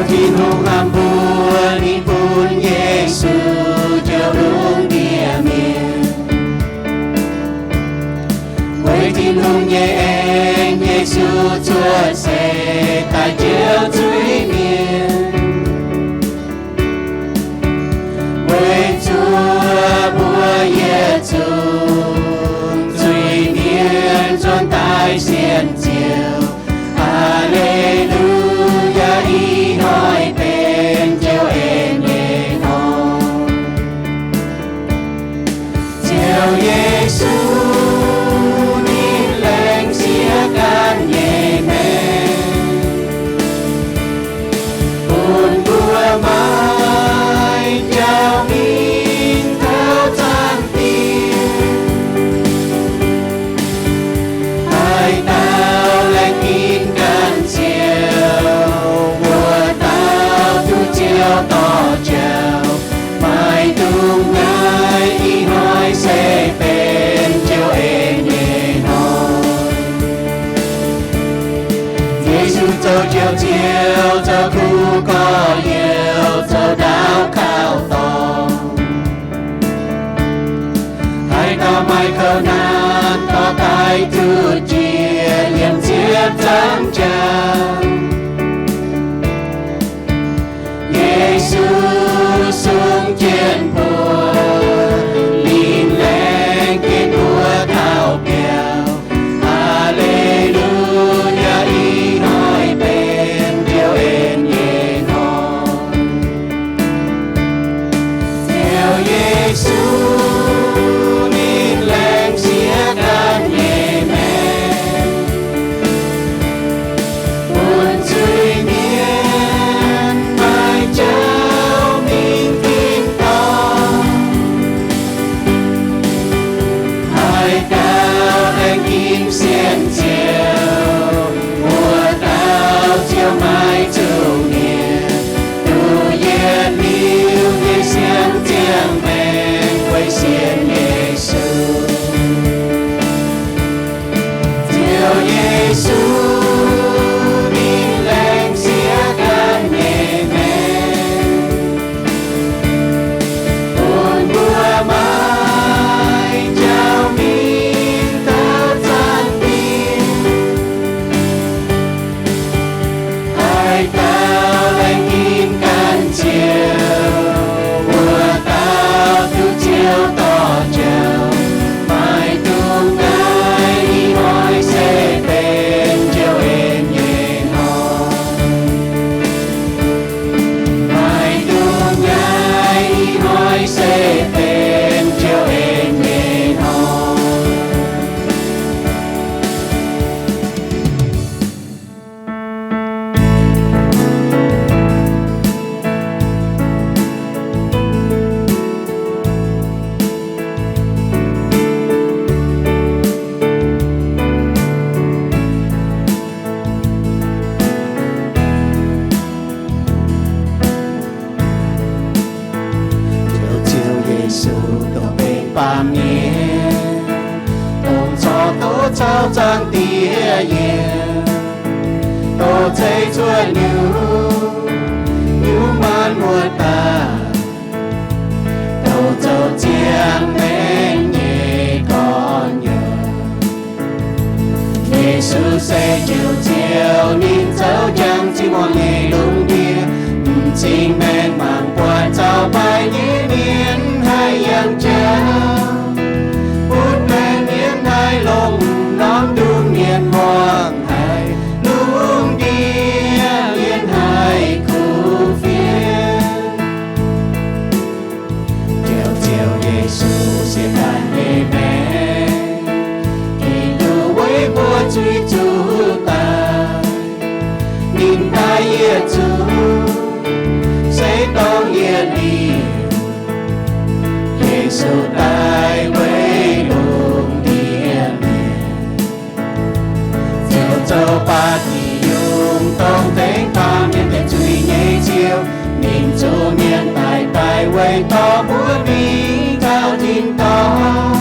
Tin-Hungh hnamv mbuo, ninh bun Yesu joux lungh ndiev mienh. Weic Tin-Hungh nyei en, Yesu cuotv seix daaih njoux zuiz-mienh. Weic zuoqv mbuo yietc zungv zuiz-mienh nzuonx daaih sienx Ziouv. Haa^le^lu^yaa, ih hnoi benx Ziouv en nyei hnoi. Ziouv Yesu ninh laengz sieqv ganh nyei maengc, bun mbuo maiv jauv mingh taux zaangc Diex. Haaix dauh laengz ginv ganh Ziouv, wuov dauh duqv Ziouv dorh jauv. Maiv dungx naaiv, ih hnoi se benx Ziouv en nyei hnoi. Yesu zoux Njoux Ziouv, zoux kuv gorx-youz, zoux ndaauv kauv dorngx. Haaix dauh maaih kouv naanc dorh daaih zuqc jiex yiem ziepc zangv jaax. Yesu sung jienv mbuo, ninh laengz jienv mbuo taux biauv. Haa^le^lu^yaa, ih hnoi benx Ziouv en nyei hnoi. Ziouv Yesu ninh laengz sieqv ganh nyei maengc, bun zuiz-mienh maiv jauv mingh tin-dorngh. Haaix dauh laengz ginv sienx Ziouv, wuov dauh Ziouv maiv zuqc hniev, duqv yietc liuz nyei sienx ziangh maengc weic sienx Yesu. Ziouv Yesu ninh laengz sieqv ganh nyei maengc, bun mbuo maiv jauv mingh taux zaangc Diex. Haaix dauh laengz ginv ganh Ziouv, wuov dauh duqv Ziouv dorh jauv. Maiv dungx naaiv, ih hnoi se benx Ziouv en nyei hnoi. Maiv dungx naaiv, ih hnoi se benx Ziouv en nyei hnoi. Ziouv, Ziouv Yesu, dongh mengh baamh mienh, dongh corc duqv caux Zaangc Diex yiem, dongh zeiz cuotv liuz, liuz maanc muotc daaih, dongh zoux ziangh maengc nyei gorn-youz. Yesu se Njoux Ziouv, ninh zoux jangx zinh muangx nyei lungh ndiev, m'zing maengc mangc buatc zaux mbaih nyei mienh haih yangh jauv, bun baengc mienh haih longx, norm nduqc mienh muangx haih lungh ndiev, mienh haih kuh fienx. Njoux Ziouv Yesu sieqv ganh nyei maengc, Giduc weic mbuo zuiz zuqc daic. Ninh daic yietc zungv, se dorngc yietc liuz, Yesu daic weic lungh ndiev mienh. Ziouv zoux baac Tin-Hungh, dongh tengx baamh mienh deic zuiz nyei Ziouv. Ninh zuqc mienh daic, daic weic dorh mbuo mingh taux tin-dorngh.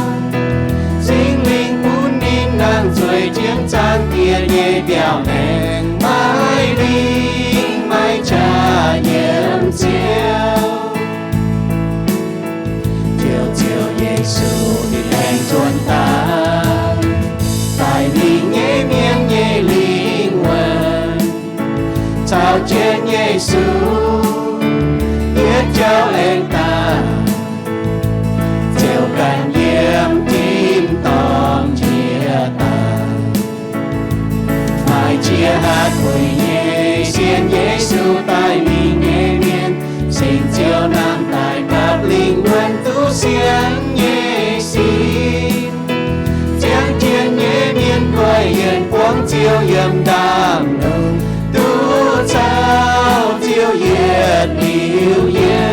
Singx Lingh bun ninh nangh zueiz jienv Zaangc Diex nyei mbiaauc maengx, maiv lingh maiv qaqv Caux jienv Yesu yietv jauv aengx daaih, ziouc ganh yiem tin-dorngh jiex daaih. Maaih qiex haaix puix nyei sienx Yesu daaih mingh nyei mienh, singx Ziouv nangh daaih gapv lingh wuonh duqv sienx nyei sin. Ziangh jienv nyei mienh goiv yienc buangv Ziouv yiem ndaamv-lungh, duqv caux Ziouv yietc liuz yiem.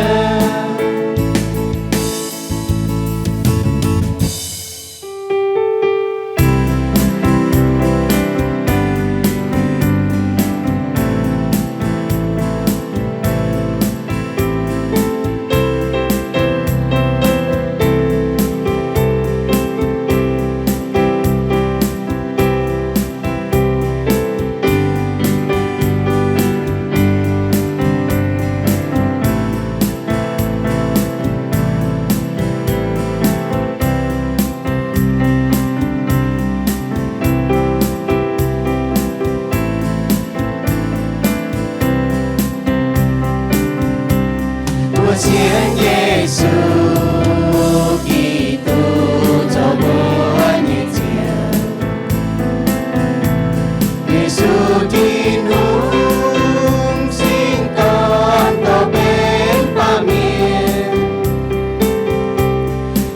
Mbuo sienx Yesu Giduc zoux mbuo nyei Ziouv. Yesu Tin-Hungh singx dorn douc benx baamh mienh,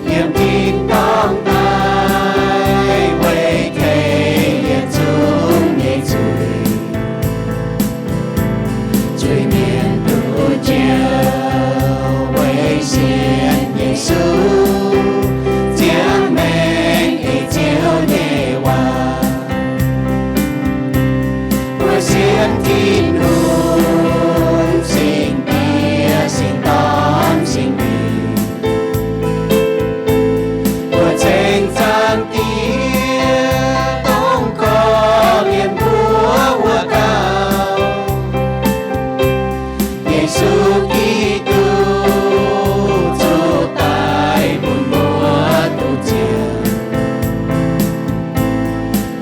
yiem tin-dorngh daaih weic tengx yietc zungv nyei zuiz. Zuiz-mienh duqv njoux weic sienx Yesu, ziangh maengc ei Ziouv nyei waac. Mbuo sienx Tin-Hungh, singx Diex, singx Dorn, singx Lingh. Mbuo ceng Zaangc Diex dongh korv-lienh mbuo wuov dauh, Yesu Giduc, zuqc daic bun mbuo duqv ziangh.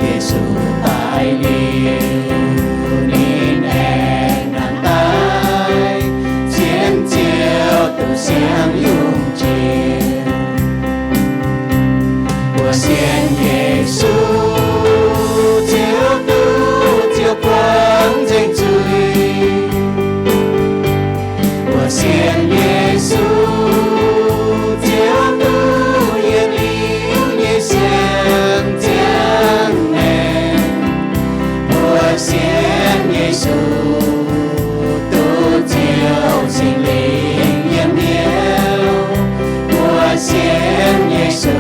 Yesu daic liuz, ninh aengx nangh daaih, sienx Ziouv duqv siang yungh jiex. Mbuo sienx Yesu, Ziouv duqv ziouc buangv nzengc zuiz. Mbuo sienx Yesu, Ziouv duqv yietc liuz nyei siang ziangh maengc. Mbuo sienx Yesu, duqv Ziouv Singx Lingh yiem hnyouv. Mbuo sienx Yesu,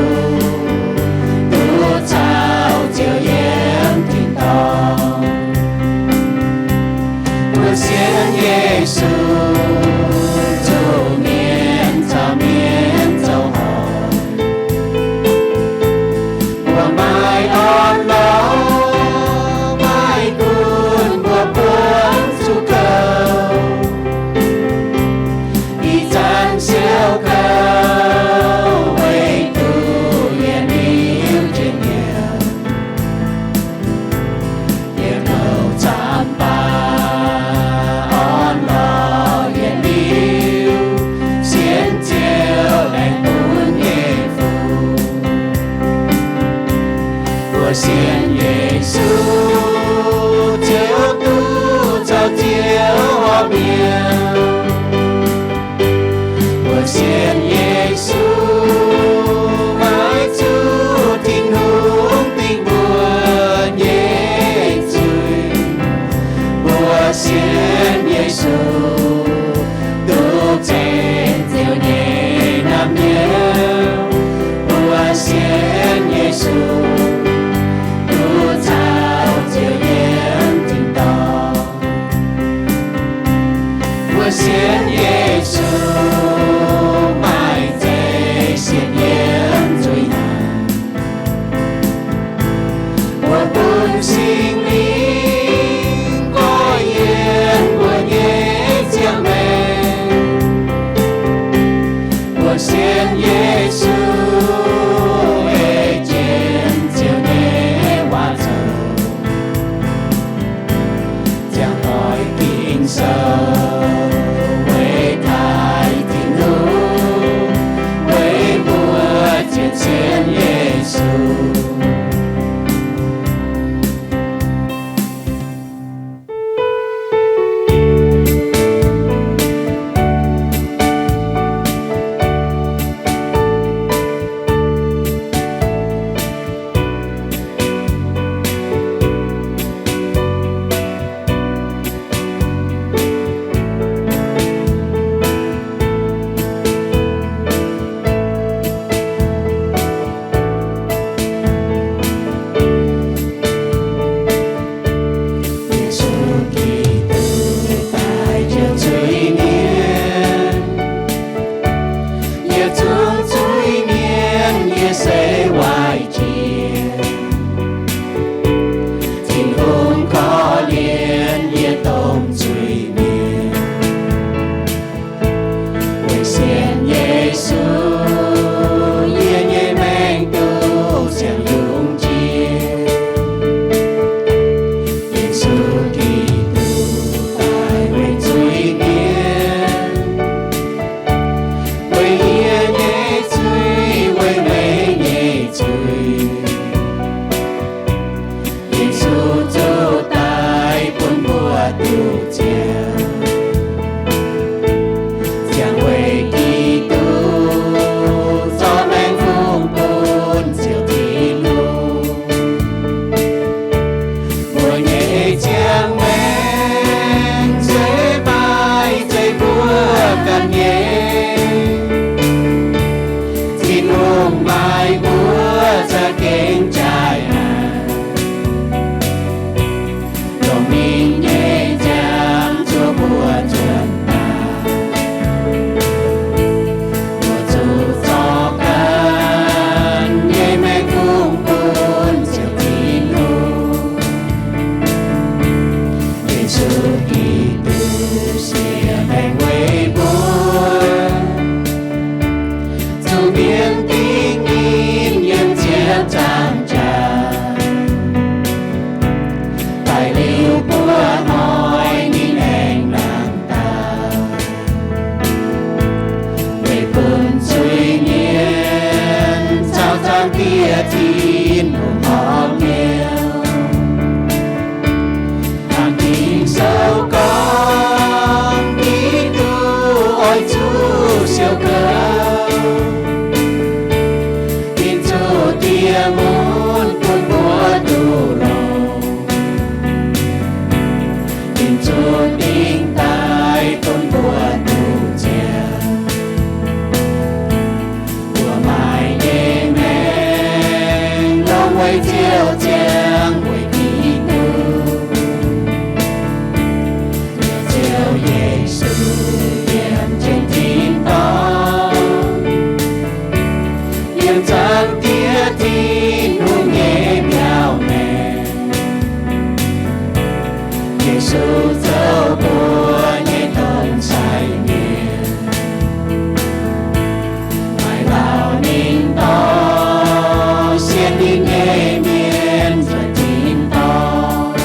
duqv caux Ziouv yiem tin-dorngh. Mbuo sienx Yesu, zuqc mienh caux mienh zoux horpc. Mbuo maaih orn-lorqc, maaih gunv mbuo buangv zuqc gouv. Ih zanc siou gouv weic duqv yietc liuz njien-youh, yietc louc camv baac orn-lorqc yietc liuz, sienx Ziouv laengz bun nyei fungc. Mbuo sienx Yesu, Ziouv duqv caux Ziouv horpc mi'aqv. Mbuo sienx Yesu, maiv zuqc Tin-Hungh dingh mbuo nyei zuiz. Mbuo sienx Yesu, duqv zenx Ziouv nyei naamh nyouz. Mbuo sienx Yesu, duqv caux Ziouv yiem tin-dorngh. Mbuo sienx Yesu, maaih za'eix sienx yiem zuiz hnaangx. Mbuo bun Singx Lingh goiv yienc mbuo nyei ziangh maengc. Mbuo sienx Yesu, ei jienv Ziouv nyei waac zoux, ziangh hoc gengh sou, weic taaih Tin-Hungh, weic mbuo zien sienx Yesu. Yesu Giduc daaih ziouc zuiz-mienh, yie zungv zuiz-mienh, yie se waaic jiex. Tin-Hungh korv-lienh yie domh zuiz-mienh. Weic sienx Yesu, yie nyei maengc duqv ziangh yungz jiex. Yesu Giduc daaih weic zuiz-mienh, weic yie nyei zuiz, weic meih nyei zuiz. Yesu zuqc daic bun mbuo duqv ziangh. Ziangh weic Giduc zorqv maengx fungx bun Ziouv Tin-Hungh. Mbuo nyei ziangh maengc se maaih zeiv mbuo ganh nyei. Tin-Hungh maaih mbuo za'gengh jaaix aqv. Dongh ninh nyei nziaamv zuov mbuo nzuonx daaih, mbuo zuqc zorqv ganh nyei maengx fungx bun Ziouv Tin-Hungh. Yesu Giduc siex baengc weic mbuo, zuqc mienh dingc ninh yiem ziepc nzaangc jaax. Daaih liuz buo hnoi ninh aengx nangh daaih, weic bun zuiz-mienh caux Zaangc Diex Tin-Hungh horpc nyei. Hnangv Ging-Sou gorngv, Giduc oix zuqc siou gouv, ninh zuqc diex mun bun mbuo duqv longx, ninh zuqc dingc daic bun mbuo duqv nziex. Mbuo maaih nyei maengc longx weic Ziouv ziangh weic Giduc. Ziouv Yesu yiem jienv tin-dorngh, yiem Zaangc Diex Tin-Hungh nyei mbiauz maengx. Yesu zoux mbuo nyei domh sai mienh, maaih lauh ninh dorh sienx ninh nyei mienh nzuonx tin-dorngh.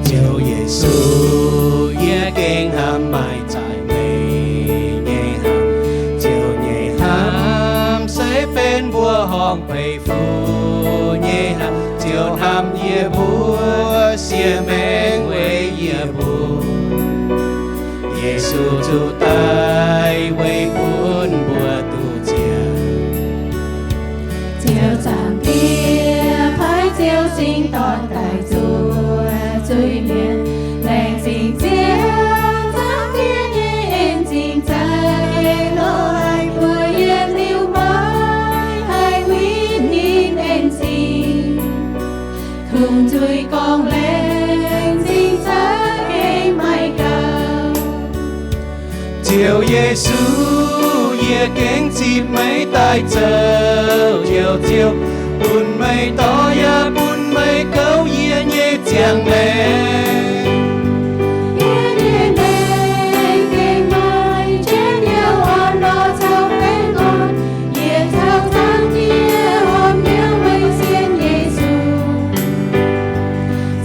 Ziouv Yesu, yie gengh hnamv maaih za'eix meih nyei hnamv. Ziouv nyei hnamv se benx mbuo horngh peix fuqv nyei hnamv. Ziouv hnamv yie mbuo, siev maengc weic yie mbuo. Yesu zuqc daic weic bun mbuo duqv nziex. Ziouv Zaangc Diex paaiv Ziouv Singx Dorn daaih zuov zuiz-mienh, laengz zingh Ziouv Zaangc Diex nyei en zingh za'gengh lorz haic mbuo yietc liuz maiv haih win ninh en zingh. Kungx zuiz gorngv laengz zingh za'gengh maiv gaux. Ziouv Yesu, yie gengh zipv meih daaih zoux Njoux Ziouv, bun meih dorh yaac bun meih gouv yie nyei ziangh maengc. Yie nyei maengc gengh maaih jienv hnyouv orn lorz caux baengh orn. Yie caux zaangc Diex horpc hnyouv meih sienx Yesu.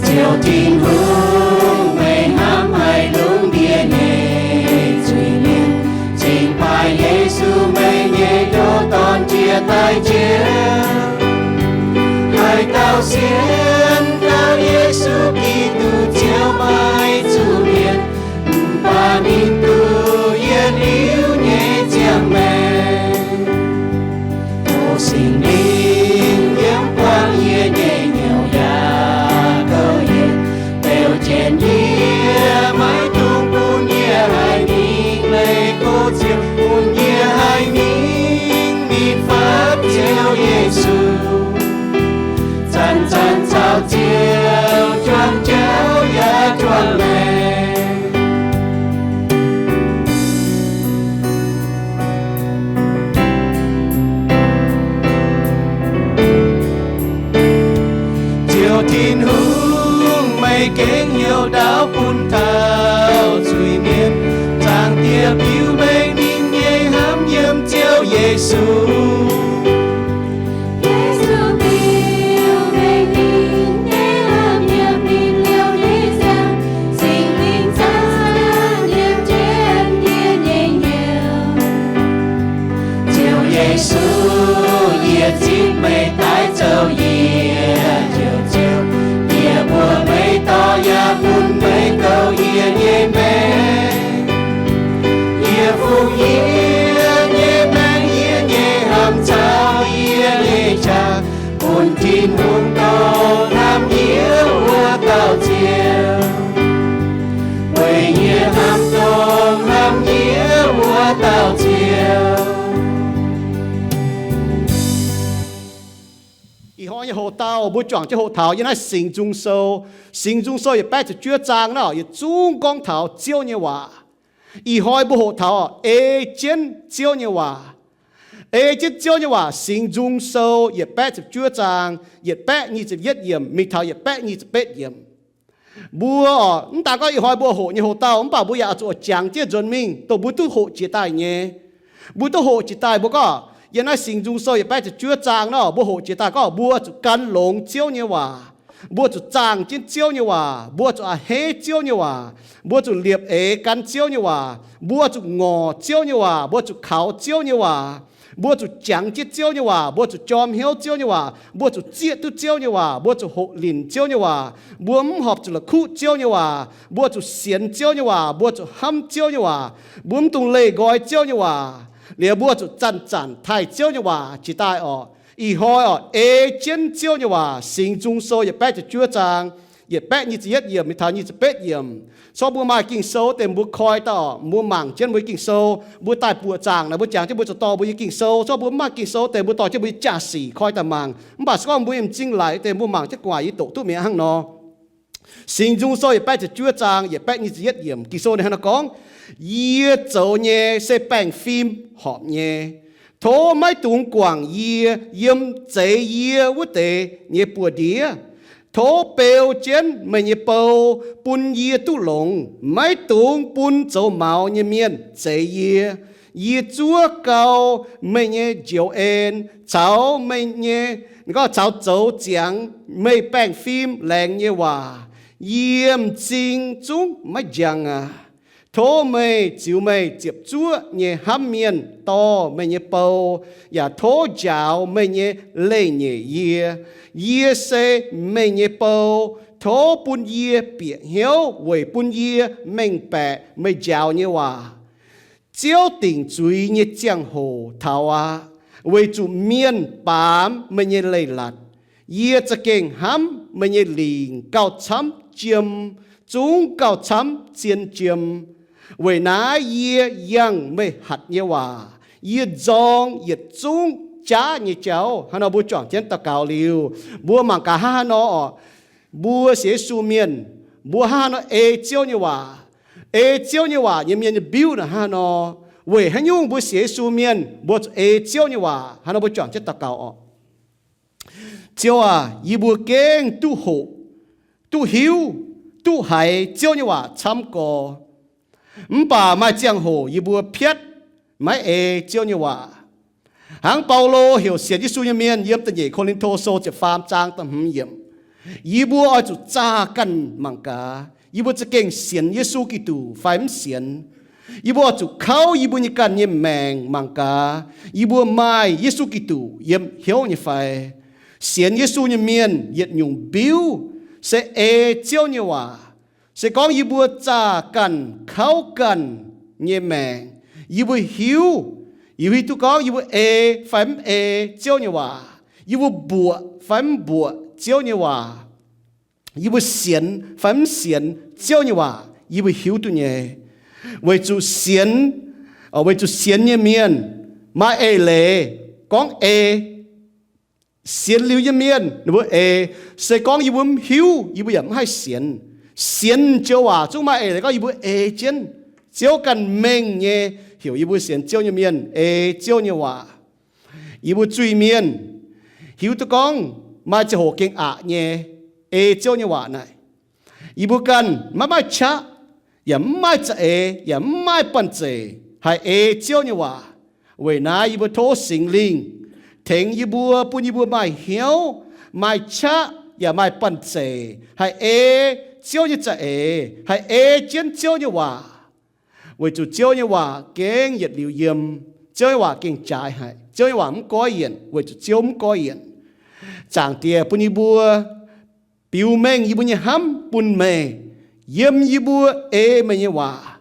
Ziouv Tin-Hungh, meih hnamv haic lungh ndiev nyei zuiz-mienh, cingx baaix Yesu, meih nyei ndoqc Dorn, jiex daaih njiec. Haaix dauh sienx kaux Yesu Giduc, ziouc maaih zuqc mienh, mv baac ninh duqv yietc liuz nyei ziangh maengc. O Singx Lingh, yiem buangh yie nyei hnyouv yaac gouv yie, beu jienv yie, maiv dungx bun yie haih mingh leih go Ziouv, bun yie haih mingh min fatv Ziouv Yesu, zanc-zanc caux Ziouv juangc jauv yaac juangc maengc. Ziouv Tin-Hungh, meih gengh hnyouv ndaauv bun taux zuiz-mienh. Zaangc Diex biux meih ninh nyei hnamv yiem Ziouv Yesu. Yesu biux meih ninh nyei hnamv yiem ninh liouh nyei ziangh. Singx Lingh zanc-zanc yiem jienv yie nyei hnyouv. Ziouv Yesu, yie zipv meih daaih zoux yie Njoux Ziouv. Yie mbuox meih dorh yaac bun meih gouv yie nyei maengc. Yie fungx yie nyei maengc, yie nyei hnamv caux yie nyei qaqv bun Tin-Hungh dorh hnamv yie wuov dauh Ziouv. Weic yie hnamv dongh hnamv yie wuov dauh Ziouv. Ih hnoi nyei hoqc dauh mbuo juangc jienv hoqc taux yiem naaiv Singx Nzung Sou. Singx Nzung Sou yietc baeqv ziepc juov zaang naaiv yietc zungv gorngv taux Ziouv nyei waac. Ih hnoi mbuo hoqc taux ei jienv Ziouv nyei waac. Ei jienv Ziouv nyei waac, Singx Nzung Sou yietc baeqv ziepc juov zaang, yietc baeqv nyic ziepc yietv yiemc mingh taux yietc baeqv nyic ziepc betv yiemc. Mbuo oc, mv daaih gorngv ih hnoi mbuo hoqc nyei hoqc dauh, mv baac mbuo yaac oix zuqc oix jangx jienv nzuonx mingh, dongh mbuo duqv hoqc jiex daaih nyei. Mbuo duqv hoqc jiex daaih, mbuo gorngv yiem naaiv Singx Nzung Sou yietc baeqv ziepc juov zaang nor, mbuo hoqc jiex daaih gorngv mbuo zuqc gan longx Ziouv nyei waac, mbuo zuqc zaangh jienv Ziouv nyei waac, mbuo zuqc a'hneiv Ziouv nyei waac, mbuo zuqc liepc eix gan Ziouv nyei waac, mbuo zuqc ngorc Ziouv nyei waac, mbuo zuqc kaux Ziouv nyei waac, mbuo zuqc jangx jienv Ziouv nyei waac, mbuo zuqc jorm hnyouv Ziouv nyei waac, mbuo zuqc zieqv duqv Ziouv nyei waac, mbuo zuqc hoqc linc Ziouv nyei waac, mbuo mv horpc zuqc la'kuqv Ziouv nyei waac, mbuo zuqc sienx Ziouv nyei waac, mbuo zuqc hnamv Ziouv nyei waac, mbuo mv dungx leih nqoi Ziouv nyei waac, liuz mbuo zuqc zanc-zanc taaih Ziouv nyei waac jiex daaih oc. Ih hnoi oc, ei jienv Ziouv nyei waac, Singx Nzung Sou yietc baeqv ziepc juov zaang, yietc baeqv nyic ziepc yietv yiemc mingh taux nyic ziepc betv yiemc. Corc mbuo maaih Ging-Sou deix mbuo koi daaih oc, mbuo mangc jienv mbuo nyei Ging-Sou, mbuo daaih buoqc zaangc naaic mbuo jangx jienv mbuo zuqc dorh mbuo nyei Ging-Sou. Corc mbuo mv maaih Ging-Sou deix mbuo dorh jienv mbuo nyei jaa-sic koi daaih mangc. Mv baac se gorngv mbuo nyei m'zing laic deix mbuo mangc jienv gu'nguaaic yie doqc duqv mi'aqv hnangv nor. Singx Nzung Sou yietc baeqv ziepc juov zaang yietc baeqv nyic ziepc yietv yiemc, Ging-Sou ninh hnangv naaiv gorngv, Yie zoux nyei se baengh fim horpc nyei. Tov maiv dungx guangc yie yiem zeix yie wuov deix nyei buoz-ndiev. Tov beu jienv meih nyei bou bun yie duqv longx. Maiv dungx bun zoux maux nyei mienh zeix yie. Yie zuov gau meih nyei njoux en caux meih nyei, gorngv caux zoux ziangx meih baengh fim laengz nyei waac. Yie m'zing zungv maiv njang aqv. Tov meih ziux meih ziepc zuoqv nyei hnamv mienh dorh meih nyei bou, yaac tov njaaux meih nyei leiz-nyeic yie. Yie se meih nyei bou. Tov bun yie bieqc hnyouv weic bun yie mengh baeqc meih njaaux nyei waac. Ziouv dingc zuiz nyei ziangh hoc taux aqv, weic zuqc mienh baamz meih nyei leiz-latc. Yie za'gengh hnamv meih nyei lingc gauh camv jiem, zungv gauh camv zien jiem. Weic naaiv yie yangh meih hatc nyei waac. Yie nzorng yietc zungv jaav nyei jauv. Hnangv nor mbuo juangc jienv daux gaux liuz, mbuo mangc gaax hnangv haaix nor oc. Mbuo sienx Yesu mienh, mbuo hnangv haaix nor ei Ziouv nyei waac. ei Ziouv nyei waac nyei mienh nyei mbiuv naaic hnangv haaix nor. Weic haaix nyungc mbuo sienx Yesu mienh mbuo zuqc ei Ziouv nyei waac? Hnangv haaix nor mbuo juangc jienv daux gaux oc. Ziouv aac, yie mbuo gengh duqv hoqc, duqv hiuv, duqv haiz Ziouv nyei waac camv gorx. Mv baac maaih ziangh hoc yie mbuo piatv, maiv ei Ziouv nyei waac. Hnangv Baulo heuc sienx Yesu nyei mienh yiem da'nyeic Ko^lin^to Sou ziepc faam zaang da'hmz yiemc, yie mbuo oix zuqc zaah ganh mangc gaax yie mbuo za'gengh sienx Yesu Giduc fai mv sienx. Yie mbuo oix zuqc kauv yie mbuo nyei ganh nyei maengc mangc gaax yie mbuo maaih Yesu Giduc yiem hnyouv nyei fai. Sienx Yesu nyei mienh yietc nyungc mbiuv se ei Ziouv nyei waac. Se gorngv yie mbuo zaah ganh kauv ganh nyei maengc, yie mbuo hiuv, yie mbuo hiuv duqv gorngv yie mbuo ei fai mv ei Ziouv nyei waac, yie mbuo mbuoqc fai mv mbuoqc Ziouv nyei waac, yie mbuo sienx fai mv sienx Ziouv nyei waac, yie mbuo hiuv duqv nyei. Weic zuqc sienx, weic zuqc sienx nyei mienh maaih eix leiz gorngv ei. Sienx liuz nyei mienh ninh mbuo eix, se gorngv yie mbuo mv hiuv, yie mbuo yaac mv haih sienx. Sienx joux waac zungv maaih eix leiz gorngv yie mbuo ei jienv. Ziouv ganh mengh nyei heuc yie mbuo sienx Ziouv nyei mienh ei Ziouv nyei waac. Yie mbuo zuiz-mienh hiuv duqv gorngv maaih ziangh hoc gengh aqc nyei ei Ziouv nyei waac naaic. Yie mbuo ganh maiv maaih qaqv, yaac mv maaih za'eix, yaac mv maaih banh zeic haih ei Ziouv nyei waac. Weic naaiv yie mbuo tov Singx Lingh tengx yie mbuo, bun yie mbuo maaih hnyouv, maaih qaqv, yaac maaih banh zeic haih ei Ziouv nyei za'eix, haih ei jienv Ziouv nyei waac. Weic zuqc Ziouv nyei waac gengh yietc liuz yiem. Ziouv nyei waac gengh jaaix haic. Ziouv nyei waac mv goiv yienc weic zuqc Ziouv mv goiv yienc. Zaangc Diex bun yie mbuo biux mengh yie mbuo nyei hnamv bun meih, yiem yie mbuo ei meih nyei waac.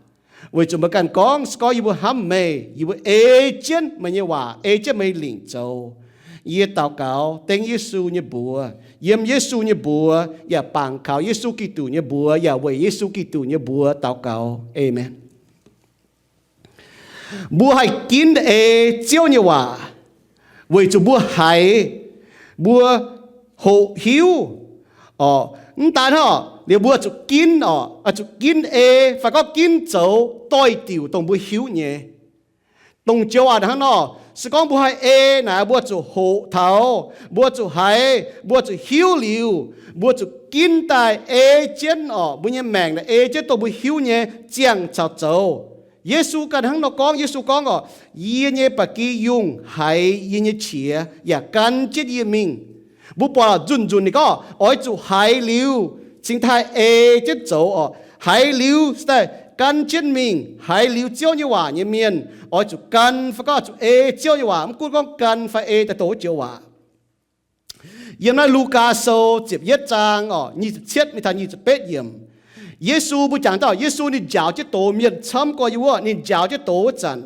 Weic zuqc meih ganh gorngv, se gorngv yie mbuo hnamv meih, yie mbuo ei jienv meih nyei waac, ei jienv meih lingc zoux. Yie daux gaux dengv Yesu nyei mbuox, yiem Yesu nyei mbuox, yaac bangc kaux Yesu Giduc nyei mbuox, yaac weic Yesu Giduc nyei mbuox daux gaux. Aamen. Mbuo haih ginv ei Ziouv nyei waac weic zuqc mbuo haiz, mbuo hoqc hiuv. Orqc, mv daan hnangv, liuz mbuo zuqc ginv, orqc, zuqc ginv ei fai gorngv ginv zoux doix-diuc dongh mbuo hiuv nyei. Dongh joux waac hnangv nor, se gorngv mbuo haih ei naaic, mbuo zuqc hoqc taux, mbuo zuqc haiz, mbuo zuqc hiuv liuz, mbuo zuqc ginv daaih ei jienv, orqc, mbuo nyei maengc naaic ei jienv dongh mbuo hiuv nyei ziangh caux zoux. Yesu ganh hnangv nor gorngv. Yesu gorngv, orqc, yie nyei ba'gi yungh haiz yie nyei qiex yaac gan jienv yie mingh. Mbuo buatc nzunc-nzunc ninh gorngv oix zuqc haiz liuz cingx daaih ei jienv zoux, orqc. Haiz liuz daaih gan jienv mingh. Haiz liuz Ziouv nyei waac nyei mienh oix zuqc gan fai gorngv zuqc ei Ziouv nyei waac, mv gunv gorngv gan fai ei daaih dongh wuov joux waac. Yiem naaiv Lugaa Sou ziepc yietv zaang, orqc, nyic ziepc cietv mingh taux nyic ziepc betv yiemc, Yesu, mbuo jangx daaih, Yesu ninh njaaux jienv doz mienh camv gorx yiem wuov, ninh njaaux jienv doz wuov zanc,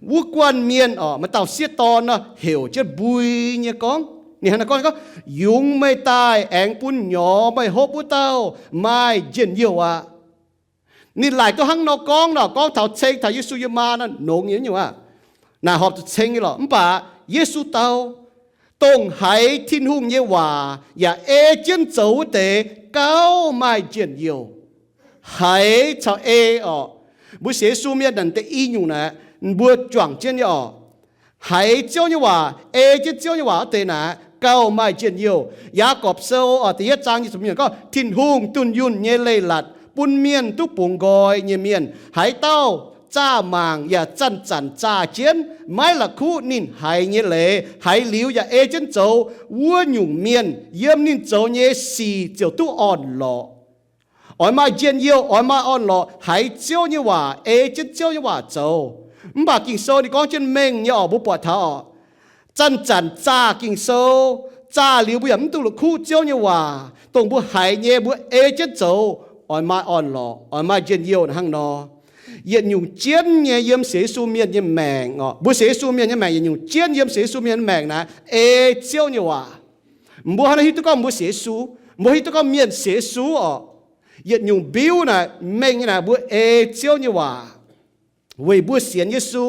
wuov guanh mienh, orqc, maaih dauh sieqv dorn nor heuc jienv mbui nyei gorngv, ninh hnangv naaiv gorngv, gorngv, Yungz meih daaih aengx bun nyorx meih hopv wuov dauh maaih njien-youh aqv. Ninh laaic duqv hnangv nor gorngv nor, gorngv taux ceng taux Yesu yiem maa nor, nongx nyei nyungc aqv. Naaic horpc zuqc ceng nyei lorqc. Mv baac Yesu dau, Dongh haiz Tin-Hungh nyei waac yaac ei jienv zoux wuov deix gauh maaih njien-youh. Haiz caux ei orqc. Mbuo sienx Yesu mienh naaic deix i nyungc naaic, mbuo juangc jienv nyei orqc. Haiz Ziouv nyei waac, ei jienv Ziouv nyei waac wuov deix naaic gauh maaih njien-youh. Yaagorpc Sou orqc, da'yietv zaang nyic ziepc hmz gorngv, Tin-Hungh dunh yunh nyei leiz-latc bun mienh duqv bungx nqoi nyei mienh. Haaix dauh zaah mangc yaac zanc-zanc zaah jienv, maiv la'kuqv ninh haiz nyei leiz, haiz liuz yaac ei jienv zoux, wuov nyungc mienh yiem ninh zoux nyei sic ziouc duqv orn-lorqc. Oix maaih njien-youh, oix maaih orn-lorqc, haiz Ziouv nyei waac, ei jienv Ziouv nyei waac zoux. Mv baac Ging-Sou ninh gorngv jienv mengh nyei orqc, mbuo buatc taux orqc, zanc-zanc zaah Ging-Sou, zaah liuz mbuo yaac mv duqv la'kuqv Ziouv nyei waac, dongh mbuo haiz nyei mbuo ei jienv zoux, oix maaih orn-lorqc, oix maaih njien-youh hnangv nor. Yietc nyungc jienv nyei yiem sienx Yesu mienh nyei maengc orqc, mbuo sienx Yesu mienh nyei maengc, yietc nyungc jienv yiem sienx Yesu mienh nyei maengc naaic ei Ziouv nyei waac. Mbuo hnangv naaiv hiuv duqv gorngv mbuo sienx Yesu, mbuo hiuv duqv gorngv mienh sienx Yesu orqc, yietc nyungc mbiuv naaic mengh nyei naaic mbuo ei Ziouv nyei waac. Weic mbuo sienx Yesu,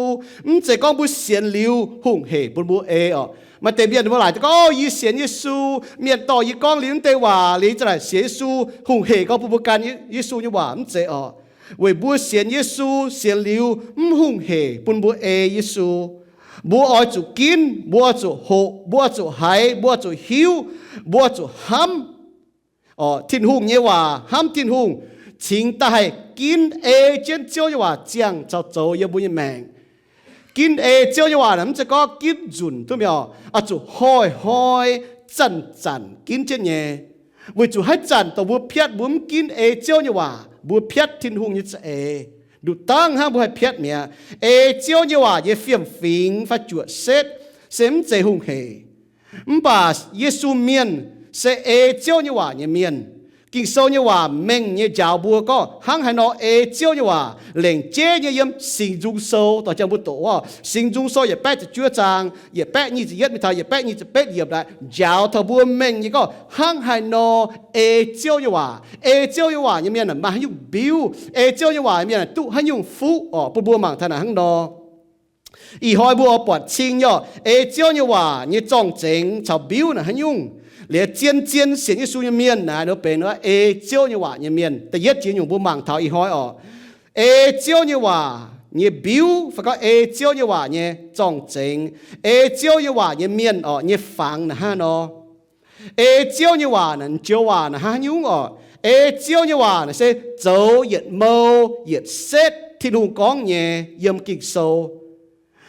mv zeiz gorngv mbuo sienx liuz hungh hec bun mbuo ei orqc. Maaih deix mienh mbuo laaic gorngv, O, yie sienx Yesu, mienh dorh yie gorngv liuz naaiv deix waac liuz, yie za'naaic sienx Yesu, hungh hec gorngv bun mbuo gan Yesu nyei waac, mv zeiz orqc. Weic mbuo sienx Yesu sienx liuz mv hungh hec bun mbuo ei Yesu. Mbuo oix zuqc ginv, mbuo oix zuqc hoqc, mbuo oix zuqc haiz, mbuo oix zuqc hiuv, mbuo oix zuqc hnamv Tin-Hungh nyei waac, hnamv Tin-Hungh, cingx daaih haih ginv ei jienv Ziouv nyei waac ziangh caux zoux yiem mbuo nyei maengc. Ginv ei Ziouv nyei waac naaic mv zeiz gorngv ginv nzunc duqv mi'aqv, oix zuqc hnoi-hnoi, zanc-zanc ginv jienv nyei. Weic zuqc haaix zanc dongh mbuo piatv mbuo mv ginv ei Ziouv nyei waac, mbuo piatv Tin-Hungh nyei za'eix. Nduqc dangv hnangv mbuo haih piatv mi'aqv. Ei Ziouv nyei waac nyei fiem-fingx fai juoqc setv se mv zeiz hungh hec. Mv baac Yesu mienh se ei Ziouv nyei waac nyei mienh. Ging-Sou nyei waac mengh nyei njaaux mbuo gorngv hnangv haaix nor ei Ziouv nyei waac, lengc jeiv nyei yiem Singx Nzung Sou, dorh jangx mbuo doqc wuov Singx Nzung Sou yietc baeqv ziepc juov zaang, yietc baeqv nyic ziepc yietv mingh taux yietc baeqv nyic ziepc betv yiemc naaic, njaaux taux mbuo mengh nyei gorngv hnangv haaix nor ei Ziouv nyei waac. Ei Ziouv nyei waac nyei mienh maaih haaix nyungc mbiuv? Ei Ziouv nyei waac nyei mienh duqv haaix nyungc fuqv orqc? Bun mbuo mangc taux naaic hnangv nor. Ih hnoi mbuo oix buatc cing nyei orqc, ei Ziouv nyei waac nyei zorng-zengx caux mbiuv naaic haaix nyungc. Liuz zien-zien sienx Yesu nyei mienh naaic, ninh mbuo benx ei Ziouv nyei waac nyei mienh. Da'yietv jiex nyungc mbuo mangc taux ih hnoi orqc, ei Ziouv nyei waac nyei mbiuv fai gorngv ei Ziouv nyei waac nyei zorng-zengx, ei Ziouv nyei waac nyei mienh orqc nyei fangx naaic hnangv nor. Ei Ziouv nyei waac naaic, joux waac naaic hnangv haaix nyungc orqc? Ei Ziouv nyei waac naaic se zoux yietc mou yietc setv Tin-Hungh gorngv nyei yiem Ging-Sou.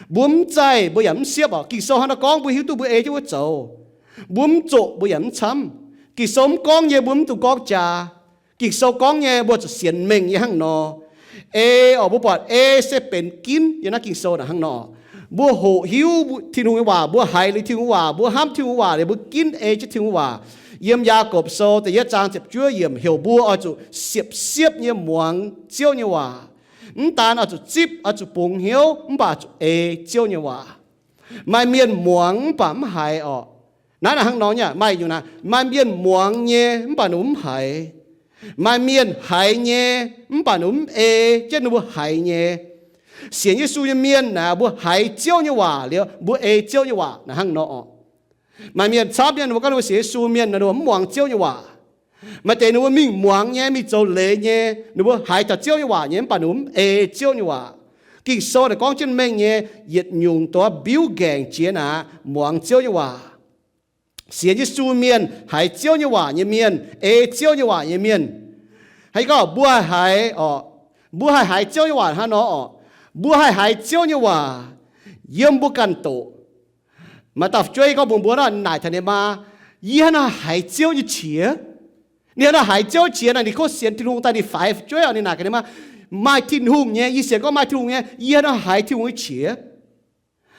Mbuo mv zaih mbuo yaac mv siepv orqc. Ging-Sou hnangv nor gorngv mbuo hiuv duqv mbuo ei jienv wuov zoux. Mbuo mv zoqc mbuo yaac mv camv. Ging-Sou mv gorngv nyei mbuo mv dungx gorngv jaax. Ging-Sou gorngv nyei mbuo zuqc sienx mengh nyei hnangv nor. Ei orqc, mbuo buatc ei se benx ginv yiem naaiv Ging-Sou naaic hnangv nor. Mbuo hoqc hiuv Tin-Hungh nyei waac, mbuo haiz liuz Tin-Hungh waac, mbuo hnamv Tin-Hungh waac liuz mbuo ginv ei jienv Tin-Hungh waac. Yiem Yaagorpc Sou da'yietv zaang ziepc juov yiemc heuc mbuo oix zuqc siepv-siepv nyei muangx Ziouv nyei waac. Mv daan oix zuqc zipv, oix zuqc bungx hnyouv, mv baac zuqc ei Ziouv nyei waac. Maaih mienh muangx mv baac mv haiz orqc. Naaiv naaic hnangv nor nyei, maaih nyungc naaic, maaih mienh muangx nyei mv baac ninh mbuo mv haiz. Maaih mienh haiz nyei mv baac ninh mbuo mv ei jienv ninh mbuo haiz nyei. Sienx Yesu nyei mienh naaic, mbuo haiz Ziouv nyei waac liuz mbuo ei Ziouv nyei waac naaic hnangv nor orqc. Maaih mienh camv mienh ninh mbuo gorngv ninh mbuo sienx Yesu mienh naaic ninh mbuo mv muangx Ziouv nyei waac. Maaih deix ninh mbuo mingh muangx nyei, mingh zoux leiz nyei, ninh mbuo haiz taux Ziouv nyei waac nyei mv baac ninh mbuo mv ei Ziouv nyei waac. Ging-Sou naaic gorngv jienv mengh nyei yietc nyungc doz mbiuv nqaengc jiex naaic muangx Ziouv nyei waac. Sienx Yesu mienh, haiz Ziouv nyei waac nyei mienh, ei Ziouv nyei waac nyei mienh. Haaix gorngv mbuo haih haiz orqc, mbuo haih haiz Ziouv nyei waac hnangv nor orqc, mbuo haih haiz Ziouv nyei waac yiem mbuo ganh doqc. Maaih dauh fu'jueiv gorngv mbuox mbuo nor, naaic taux ninh maa, yie hnangv nor haiz Ziouv nyei qiex. Ninh hnangv nor haiz Ziouv qiex naaic, ninh kov sienx Tin-Hungh daaih ninh faix fu'jueiv orqc, ninh naaic gaax ninh maa, maaih Tin-Hungh nyei, yie sienx gorngv maaih Tin-Hungh nyei, yie hnangv nor haiz Tin-Hungh nyei qiex.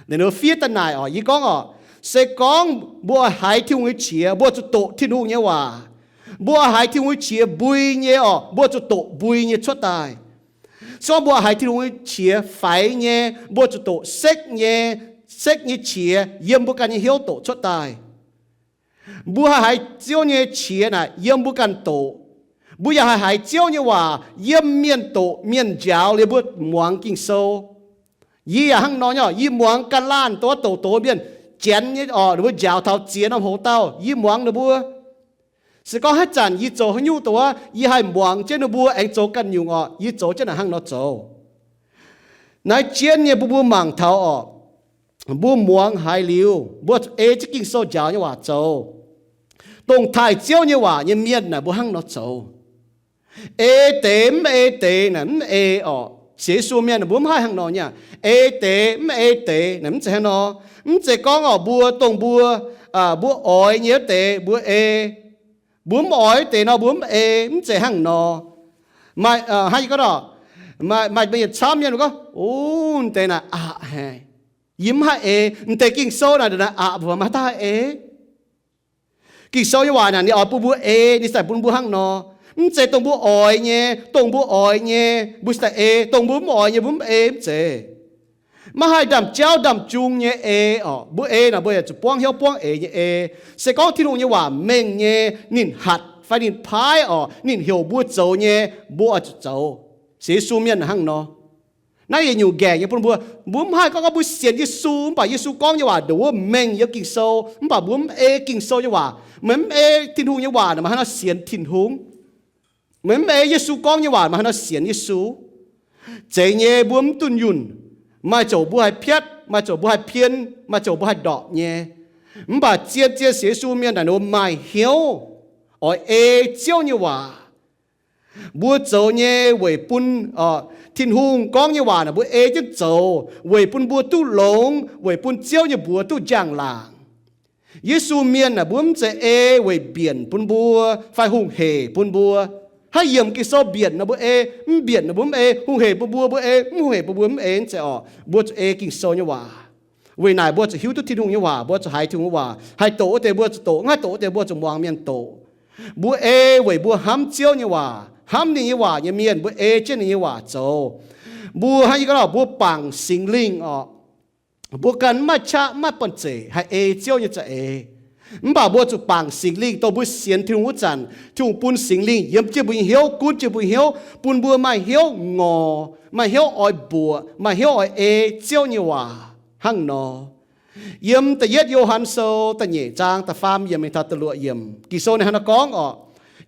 Ninh fiev daaih naaic orqc, yie gorngv orqc, se gorngv mbuo haiz Tin-Hungh nyei qiex, mbuo zuqc doqc Tin-Hungh nyei waac. Mbuo haiz Tin-Hungh nyei qiex mbui nyei orqc, mbuo zuqc doqc mbui nyei cuotv daaih. Se gorngv mbuo haiz Tin-Hungh nyei qiex faix nyei, mbuo zuqc doqc sekv nyei, sekv nyei qiex yiem mbuo ganh nyei hnyouv doqc cuotv daaih. Mbuo haih haiz Ziouv nyei qiex naaic yiem mbuo ganh doqc. Mbuo yaac haih haiz Ziouv nyei waac yiem mienh doqc mienh njaaux liuz mbuo muangx Ging-Sou. Yie yaac hnangv nor nyei orqc, yie muangx ganh laanh doqc doqc doqc mienh, janx nyei orqc, ninh mbuo njaaux taux ziex norm hoc dauh, yie muangx ninh mbuo. Se gorngv haaix zanc yie zoux haaix nyungc doqc wuov, yie haih muangx jienv ninh mbuo aengx zoux ganh nyungc orqc, yie zoux jienv naaic hnangv nor zoux. Naaiv jienv nyei bun mbuo mangc taux orqc, mbuo muangx haiz liuz, mbuo ei jienv Ging-Sou njaaux nyei waac zoux. Dongh taaih Ziouv nyei waac nyei mienh naaic mbuo hnangv nor zoux. Ei deix mv ei deix naaic mv ei orqc. Sienx Yesu mienh naaic mbuo mv haih hnangv nor nyei aqv. Ei deix mv ei deix naaic mv zeiz hnangv nor. Mv zeiz gorngv orqc mbuo dongh mbuo, mbuo oix nyei wuov deix mbuo ei, mbuo mv oix wuov deix nor mbuo mv ei, mv zeiz hnangv nor. Maaih, hnangv yie gorngv orqc, maaih mienh camv mienh gorngv, o, deix naaic aqc haic, yie mv haih ei. Mv deix Ging-Sou naaic, naaic aqc mbuo maiv daaih ei. Ging-Sou nyei waac naaic ninh oix bun mbuo ei, ninh ziouc bun mbuo hnangv nor. Mv zeiz dongh mbuo oix nyei, dongh mbuo oix nyei mbuo ziouc daaih ei, dongh mbuo mv oix nyei mbuo mv ei, mv zeiz. Maiv haih ndaamv-jauv ndaamv-jung nyei ei orqc. Mbuo ei naaic mbuo yaac zuqc buangv hnyouv buangv eix nyei ei. Se gorngv Tin-Hungh nyei waac mengh nyei, ninh hatc fai ninh paaiv orqc, ninh heuc mbuo zoux nyei, mbuo oix zuqc zoux. Sienx Yesu mienh hnangv nor. Naaiv yietc nyungc nqaengc nyei bun mbuo. Mbuo mv haih gorngv, gorngv mbuo sienx Yesu mv baac Yesu gorngv nyei waac nduov mengh yiem Ging-Sou, mv baac mbuo mv ei Ging-Sou nyei waac, meih mv ei Tin-Hungh nyei waac naaic, meih hnangv nor sienx Tin-Hungh. Meih mv ei Yesu gorngv nyei waac, meih haaix nor sienx Yesu? Zeiz nyei, mbuo mv dunh yunh. Maaih ziouc mbuo haih piatv, maaih ziouc mbuo haih pien, maaih ziouc mbuo haih ndorpc nyei. Mv baac zien-zien sienx Yesu mienh naaic ninh mbuo maaih hnyouv oix ei Ziouv nyei waac. Mbuo zoux nyei weic bun, Tin-Hungh gorngv nyei waac naaic mbuo ei jienv zoux weic bun mbuo duqv longx, weic bun Ziouv nyei mbuox duqv njang-laangc. Yesu mienh naaic mbuo mv zeiz ei weic mbienc bun mbuo fai hungh hec bun mbuo. Hnangv yiemc Ging-Sou mbienc nor mbuo ei, mv mbienc nor mbuo mv ei, hungh hec bun mbuo mbuo ei, mv hungh hec bun mbuo mv ei, mv zeiz orqc. Mbuo zuqc ei Ging-Sou nyei waac. Weic naaic mbuo zuqc hiuv duqv Tin-Hungh nyei waac, mbuo zuqc haiz Tin-Hungh nyei waac. Haih doqc wuov deix mbuo zuqc doqc, mv haih doqc wuov deix mbuo zuqc muangx mienh doqc. Mbuo ei weic mbuo hnamv Ziouv nyei waac, hnamv ninh nyei waac nyei mienh, mbuo ei jienv ninh nyei waac zoux. Mbuo hnangv yie gorngv, mbuo bangc Singx Lingh orqc. Mbuo ganh mv maaih qaqv, mv maaih banh zeic haih ei Ziouv nyei za'eix. Mv baac mbuo zuqc bangc Singx Lingh, dongh mbuo sienx Tin-Hungh wuov zanc, Tin-Hungh bun Singx Lingh yiem jienv mbuo nyei hnyouv, gunv jienv mbuo nyei hnyouv, bun mbuo maaih hnyouv ngorc, maaih hnyouv oix mbuoqc, maaih hnyouv oix ei Ziouv nyei waac hnangv nor. Yiem da'yietv Yo^han Sou da'nyeic zaang da'faam yiemc mingh taux da'luoqc yiemc, Ging-Sou ninh hnangv naaiv gorngv orqc.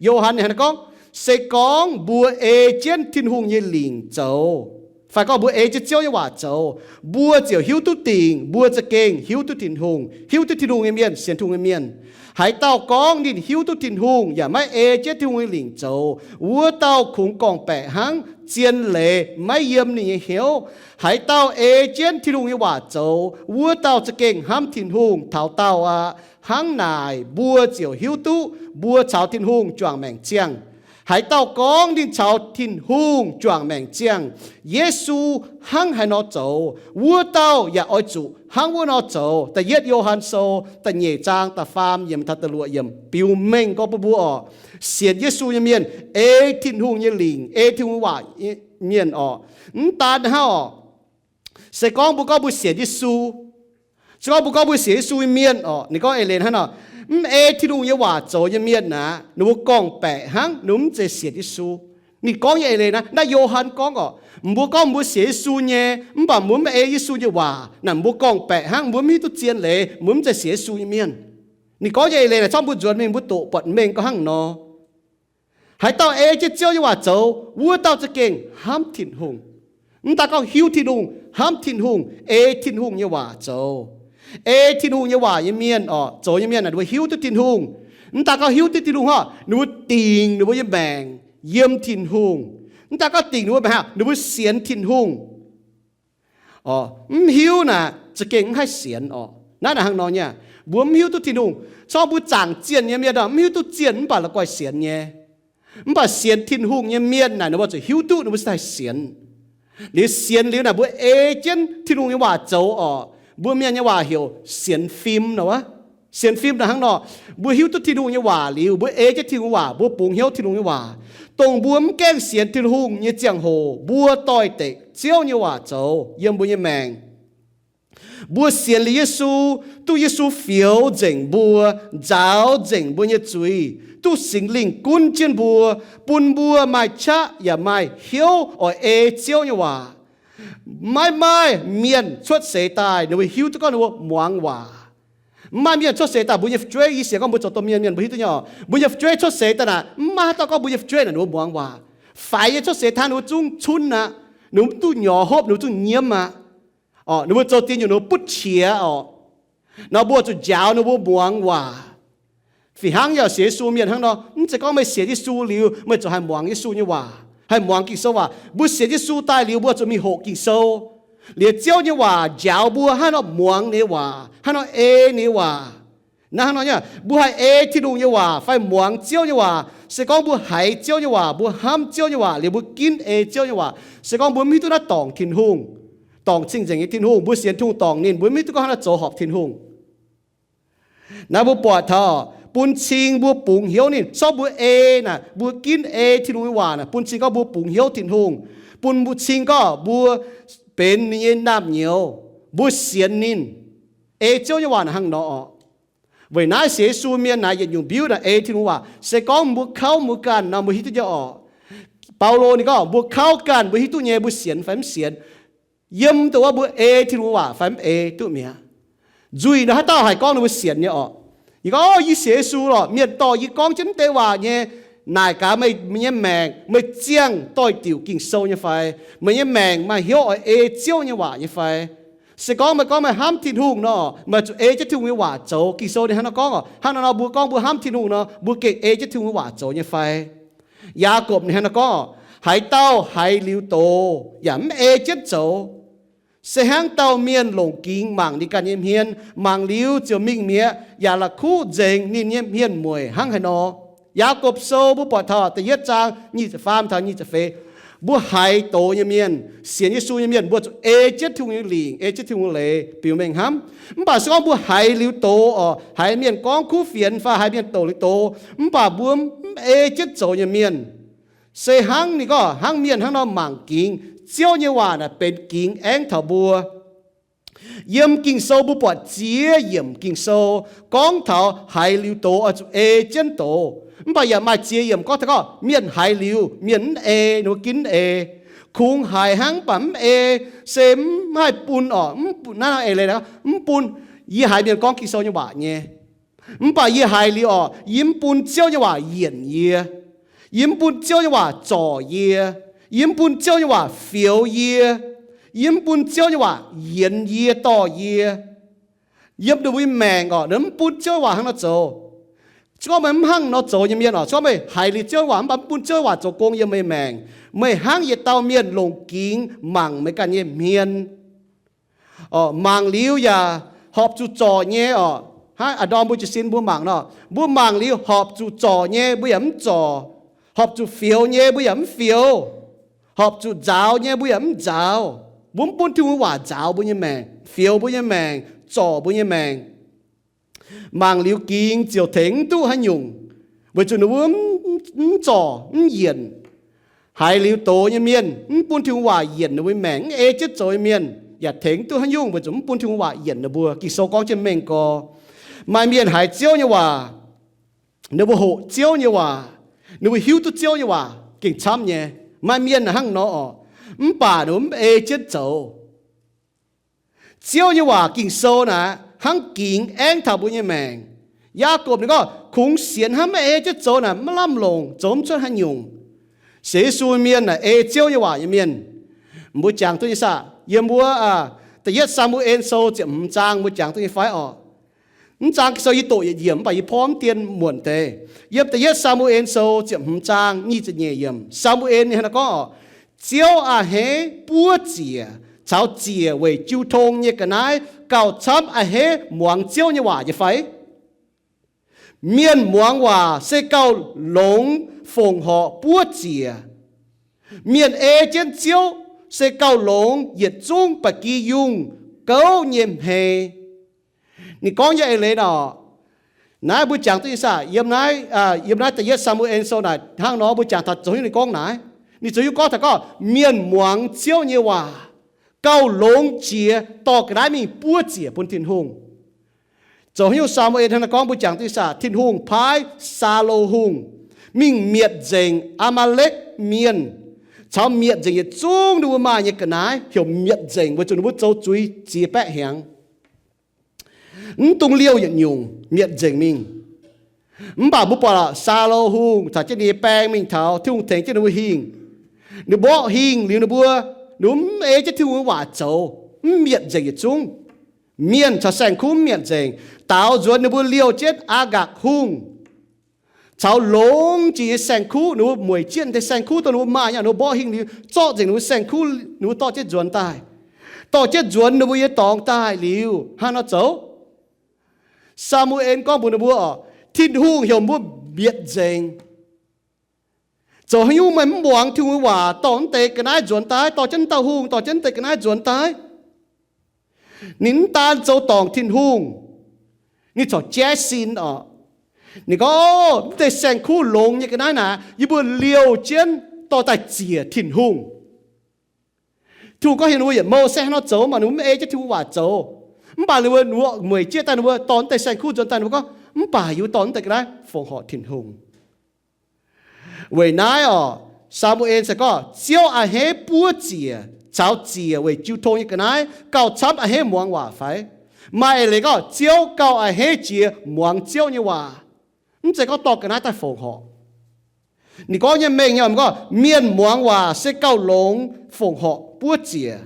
Yo^han ninh hnangv naaiv gorngv, se gorngv mbuo ei jienv Tin-Hungh nyei lingc zoux, fai gorngv mbuo ei jienv Ziouv nyei waac zoux, mbuo ziouc hiuv duqv dingc mbuo za'gengh hiuv duqv Tin-Hungh. Hiuv duqv Tin-Hungh nyei mienh, sienx Tin-Hungh nyei mienh, haaix dauh gorngv ninh hiuv duqv Tin-Hungh yaac maiv ei jienv Tin-Hungh nyei lingc zoux, wuov dauh kungx gorngv-baeqc hnangv, zien leiz maiv yiem ninh nyei hnyouv. Haaix dauh ei jienv Tin-Hungh nyei waac zoux, wuov dauh za'gengh hnamv Tin-Hungh taux daauh aqv. Hnangv naaic mbuo ziouc hiuv duqv mbuo caux Tin-Hungh juangc maengc ziangh. Haaix dauh gorngv ninh caux Tin-Hungh juangc maengc ziangh, Yesu hnangv haaix nor zoux, wuov dauh yaac oix zuqc hnangv wuov nor zoux. Da'yietv Yo^han Sou da'nyeic zaang da'faam yiemc taux da'luoqc yiemc biux mengh gorngv bun mbuo orqc, sienx Yesu nyei mienh, ei Tin-Hungh nyei lingc, ei Tin-Hungh nyei waac mienh orqc. Mv daan hnangv orqc, se gorngv mbuo gorngv mbuo sienx Yesu, se gorngv mbuo gorngv mbuo sienx Yesu nyei mienh orqc, ninh gorngv eix leiz hnangv nor, mv ei Tin-Hungh nyei waac zoux nyei mienh aqv, ninh mbuo gorngv-baeqc hnangv, ninh mbuo mv zeiz sienx Yesu. Ninh gorngv nyei eix leiz naaiv, naaiv Yo^han gorngv orqc, mbuo gorngv mbuo sienx Yesu nyei, mv baac mbuo mv ei Yesu nyei waac, naaic mbuo gorngv-baeqc hnangv, mbuo mv hiuv duqv zien leiz, mbuo mv zeiz sienx Yesu nyei mienh. Ninh gorngv nyei eix leiz naaic, corc mbuo nzuonx mingh mbuo doqc buatc mengh gorngv hnangv nor. Haaix dauh ei jienv Ziouv nyei waac zoux, wuov dauh za'gengh hnamv Tin-Hungh. Mv daan gorngv hiuv Tin-Hungh, hnamv Tin-Hungh, ei Tin-Hungh nyei waac zoux. Ei Tin-Hungh nyei waac nyei mienh orqc, zoux nyei mienh naaic ninh mbuo hiuv duqv Tin-Hungh. Mv daan gorngv hiuv duqv Tin-Hungh hnangv, ninh mbuo dingc ninh mbuo nyei maengc yiem Tin-Hungh. Mv daan gorngv dingc ninh mbuo maengc hnangv, ninh mbuo sienx Tin-Hungh. Orqc, mv hiuv naaic za'gengh mv haih sienx orqc. Naaiv naaic hnangv nor nyei, mbuo mv hiuv duqv Tin-Hungh. Corc mbuo zaangc zienh nyei mienh orqc, mv hiuv duqv zienh mv baac la'guaih sienx nyei. Mv baac sienx Tin-Hungh nyei mienh naaic ninh mbuo zuqc hiuv duqv ninh mbuo cingx daaih sienx. Liuz sienx liuz naaic mbuo ei jienv Tin-Hungh nyei waac zoux orqc. Mbuo mienh nyei waac heuc sienx fim nor wuov. Sienx fim naaic hnangv nor, mbuo hiuv duqv Tin-Hungh nyei waac liuz, mbuo ei jienv Tin-Hungh waac, mbuo bungx hnyouv Tin-Hungh nyei waac. Dongh mbuo mv gaengh sienx Tin-Hungh nyei ziangh hoc, mbuo doix-dekc Ziouv nyei waac zoux yiem mbuo nyei maengc. Mbuo sienx liuz Yesu, duqv Yesu fioux nzengc mbuo, nzaaux nzengc mbuo nyei zuiz, duqv Singx Lingh gunv jienv mbuo, bun mbuo maaih qaqv yaac maaih hnyouv oix ei Ziouv nyei waac. Maiv maaih mienh cuotv seix daaih ninh mbuo hiuv duqv gorngv ninh mbuo muangx waac. Mv maaih mienh cuotv seix daaih mbuo nyei fu'jueiv, yie sienx gorngv mbuo zoux domh mienh, mienh mbuo hiuv duqv nyei orqc. Mbuo nyei fu'jueiv cuotv seix daaih naaic, mv maaih haaix dauh gorngv mbuo nyei fu'jueiv naaic ninh mbuo muangx waac. Faix nyei cuotv seix daaih ninh mbuo zungv cunv aqv, ninh mbuo duqv nyorx hopv, ninh mbuo zungv nyiemv aqv. Orqc, ninh mbuo zoux diex nyungc ninh mbuo butv qiex orqc. Nor mbuo zuqc njaaux ninh mbuo muangx waac. Fih hnangv yaac sienx Yesu mienh hnangv nor, mv zeiz gorngv meih sienx Yesu liuz meih zuqc haih muangx Yesu nyei waac, haih muangx Ging-Sou waac. Mbuo sienx Yesu daaih liuz mbuo zuqc mingh hoqc Ging-Sou. Liuz Ziouv nyei waac njaaux mbuo hnangv haaix nor muangx ninh nyei waac, hnangv haaix nor ei ninh nyei waac. Naaiv hnangv nor nyei, mbuo haih ei Tin-Hungh nyei waac fai muangx Ziouv nyei waac. Se gorngv mbuo haiz Ziouv nyei waac, mbuo hnamv Ziouv nyei waac, liuz mbuo ginv ei Ziouv nyei waac. Se gorngv mbuo mv hiuv duqv naaiv dorngc Tin-Hungh, dorngc cing-nzengc nyei Tin-Hungh, mbuo sienx Tin-Hungh dorngc ninh, mbuo mv hiuv duqv gorngv haaix nor zoux horpc Tin-Hungh. Naaiv mbuo buatc taux bun cing mbuo bungx hnyouv ninh, corc mbuo ei naaic, mbuo ginv ei Tin-Hungh nyei waac naaic, bun cing gorngv mbuo bungx hnyouv Tin-Hungh, bun mbuo cing gorngv mbuo benx ninh nyei naamh nyouz, mbuo sienx ninh. Ei Ziouv nyei waac naaic hnangv nor orqc. Weic naaiv sienx Yesu mienh naaic yietc nyungc mbiuv naaic ei Tin-Hungh waac. Se gorngv mbuo kauv mbuo ganh nor mbuo hiuv duqv nyei orqc. Baulo ninh gorngv mbuo kauv ganh mbuo hiuv duqv nyei, mbuo sienx fai mv sienx. Yiem dongh wuov mbuo ei Tin-Hungh waac fai mv ei duqv mi'aqv. Nzuih nor haaix dauh haih gorngv ninh mbuo sienx nyei orqc? Yie gorngv, Yie sienx Yesu lorqc, mienh dorh yie gorngv jienv mv deix waac nyei, Naaic gaax meih nyei maengc, meih ziangh doix-diuc Ging-Sou nyei fai? Meih nyei maengc maaih hnyouv oix ei Ziouv nyei waac nyei fai? Se gorngv meih gorngv meih hnamv Tin-Hungh nor, meih zuqc ei jienv Tin-Hungh nyei waac zoux. Ging-Sou ninh hnangv nor gorngv oc. Hnangv nor nor mbuo gorngv mbuo hnamv Tin-Hungh nor, mbuo gengh ei jienv Tin-Hungh nyei waac zoux nyei fai? Yaagorpc ninh hnangv nor gorngv oc, haaix dauh haiz liuz doz yaac mv ei jienv zoux, se hnangv dauh mienh longc gingx mangc ninh ganh nyei hmien, mangc liuz ziouc mingh mi'aqv, yaac la'kuqv nzengc ninh nyei hmien mueic hnangv haaix nor. Yaagorpc Sou mbuo buatc taux da'yietv zaang nyic ziepc faam taux nyic ziepc feix, mbuo haiz doz nyei mienh, sienx Yesu nyei mienh, mbuo zuqc ei jienv Tin-Hungh nyei lingc, ei jienv Tin-Hungh nyei leiz biux mengh hnamv. Mv baac se gorngv mbuo haiz liuz doz oc, haiz mienh gorngv kuv fienx fai haiz mienh douc liuz doz, mv baac mbuo mv ei jienv zoux nyei mienh, se hnangv ninh gorngv hnangv mienh hnangv nor mangc gingx, Ziouv nyei waac naaic benx gingx aengv taux mbuo. Yiem Ging-Sou mbuo buatc ziex yiemc Ging-Sou gorngv taux haiz liuz doz oix zuqc ei jienv doz. Mv baac yaac maaih ziex yiemc gorngv taux gorngv mienh haiz liuz, mienh mv ei, ninh mbuo ginv mv ei. Kungx haiz hnangv mv baac mv ei, se mv haih bun oc, mv bun, naaiv nor eix leiz, mv bun. Yie haiz mienh gorngv Ging-Sou nyei waac nyei, mv baac yie haiz liuz oc, yie mv bun Ziouv nyei waac yienc yie. Yie mv bun Ziouv nyei waac zorc yie. Yie mv bun Ziouv nyei waac fioux yie. Yie mv bun Ziouv nyei waac yienx yie, dorh yie. Yiem ninh mbuo nyei maengc oc, ninh mv bun Ziouv nyei waac hnangv nor zoux. Se gorngv meih mv hnangv nor zoux nyei mienh oc, se gorngv meih haiz liuz Ziouv nyei waac mv baac mv bun Ziouv nyei waac zoux gong yiem meih maengc, meih hnangv yietc dauh mienh longc gingx mangc meih ganh nyei hmien. Mangc liuz yaac horpc zuqc zorc nyei oc. Hnangv a'ndorm mbuo jiez sin mbuo mangc nor, mbuo mangc liuz horpc zuqc zorc nyei mbuo yaac mv zorc, horpc zuqc fioux nyei mbuo yaac mv fioux, horpc zuqc nzaaux nyei mbuo yaac mv nzaaux. Mbuo mv bun Tin-Hungh waac nzaaux mbuo nyei maengc, fioux mbuo nyei maengc, zorc mbuo nyei maengc. Mangc liuz gingx ziouc tengx mv duqv haaix nyungc, weic zuqc ninh mbuo mv zorc mv yienc. Haiz liuz doz nyei mienh, mv bun Tin-Hungh waac yienc ninh mbuo maengc, mv ei jienv zoux nyei mienh yaac tengx mv duqv haaix nyungc, weic zuqc mv bun Tin-Hungh waac yienc ninh mbuo. Ging-Sou gorngv jienv mengh gorx. Maaih mienh haiz Ziouv nyei waac, ninh mbuo hoqc Ziouv nyei waac, ninh mbuo hiuv duqv Ziouv nyei waac gengh camv nyei. Maaih mienh hnangv nor oc, mv baac ninh mbuo mv ei jienv zoux. Ziouv nyei waac Ging-Sou naaic hnangv gingx aengv taux mbuo nyei maengc. Yaagorpc ninh gorngv, kungx sienx hnangv mv ei jienv zoux naaic maiv lamh longc, zoux mv cuotv haaix nyungc. Sienx Yesu mienh naaic ei Ziouv nyei waac nyei mienh. Mbuo jangx duqv nyei saah? Yiem wuov Da'yietv Saa^mu^en Sou ziepc hmz zaang mbuo jangx duqv nyei fai orqc? Mv zaang Ging-Sou yie doqc yietc yiemc mv baac yie porv mv dien muonc deix. Yiem Da'yietv Saa^mu^en Sou ziepc hmz zaang nyic ziepc nyeic yiemc, Saa^mu^en ninh hnangv naaiv gorngv, Ziouv a'hneiv buov ziec caux ziec weic jiu tong nyei ga'naaiv gauh camv a'hneiv muangx Ziouv nyei waac nyei fai? Mienh muangx waac se gauh longx fongc horc buov ziec. Mienh ei jienv Ziouv se gauh longx yietc zungv ba'gi yungh gouv nyei hmei. Ninh gorngv nyei eix leiz nor, naaiv mbuo jangx duqv nyei saah? Yiem naaiv, yiem naaiv Da'yietv Saa^mu^en Sou naaic hnangv nor mbuo jangx taux zoux haaix nyungc ninh gorngv naaiv. Ninh zoux haaix nyungc gorngv taux gorngv mienh muangx Ziouv nyei waac gauh longx jiex dorh ga'naaiv mingh buov ziec bun Tin-Hungh. Zoux haaix nyungc Saa^mu^en hnangv naaiv gorngv mbuo jangx duqv nyei saah? Tin-Hungh paaiv Saulo Hungh mingh mietc nzengc Aa^maa^lekv Mienh caux mietc nzengc yietc zungv ninh mbuo maaih nyei ga'naaiv, heuc mietc nzengc weic zuqc ninh mbuo zoux zuiz ziex baeqv hnyangx. Mv dungx liouh yietc nyungc, mietc nzengc mingh. Mv baac mbuo buatc Saulo Hungh caux jienv ninh nyei baeng mingh taux, Tin-Hungh tengx jienv ninh mbuo hingh. Ninh mborqv hingh liuz ninh mbuo, ninh mbuo mv ei jienv Tin-Hungh nyei waac zoux, mv mietc nzengc yietc zungv. Mienh caux saeng-kuv mv mietc nzengc. Daaux nzuonx ninh mbuo liouh jienv Aa^gakc Hungh caux longx jiex nyei saeng-kuv, ninh mbuo mueic jienv deix saeng-kuv dongh ninh mbuo maaih nyei, ninh mbuo mborqv hingh liuz zorqv nzengc ninh mbuo saeng-kuv, ninh mbuo dorh jienv nzuonx daaih. Dorh jienv nzuonx ninh mbuo nyei dorngx daaih liuz, hnangv nor zoux. Saa^mu^en gorngv mbuox ninh mbuo oc, Tin-Hungh heuc mbuo mietc nzengc. Zoux haaix nyungc meih mv muangx Tin-Hungh waac, dorh naaiv deix ga'naaiv nzuonx daaih, dorh jienv dauh hungh, dorh jienv naaiv deix ga'naaiv nzuonx daaih? Ninh mv daan zoux dorngc Tin-Hungh, ninh corc jaiv sin oc. Ninh gorngv, Naaiv deix saeng-kuv longx nyei ga'naaiv naaic, yie mbuo liouh jienv dorh daaih ziec Tin-Hungh. Tin-Hungh gorngv heuc ninh mbuo yietc mouh se hnangv nor zoux, mv baac ninh mbuo mv ei jienv Tin-Hungh waac zoux. Mv baac ninh mbuo, ninh mbuo mueic jienv daaih, ninh mbuo dorh naaiv deix saeng-kuv nzuonx daaih, ninh mbuo gorngv, Mv baac yie mbuo dorh naaiv deix ga'naaiv fongc horc Tin-Hungh. Weic naaiv oc, Saa^mu^en se gorngv, Ziouv a'hneiv buov ziec caux ziec weic jiu tong nyei ga'naaiv gauh camv a'hneiv muangx waac fai? Maaih eix leiz gorngv Ziouv gauh a'hneiv jiex muangx Ziouv nyei waac, mv zeiz gorngv dorh ga'naaiv daaih fongc horc. Ninh gorngv nyei mengh nyei gorngv, mienh muangx waac se gauh longx fongc horc buov ziec.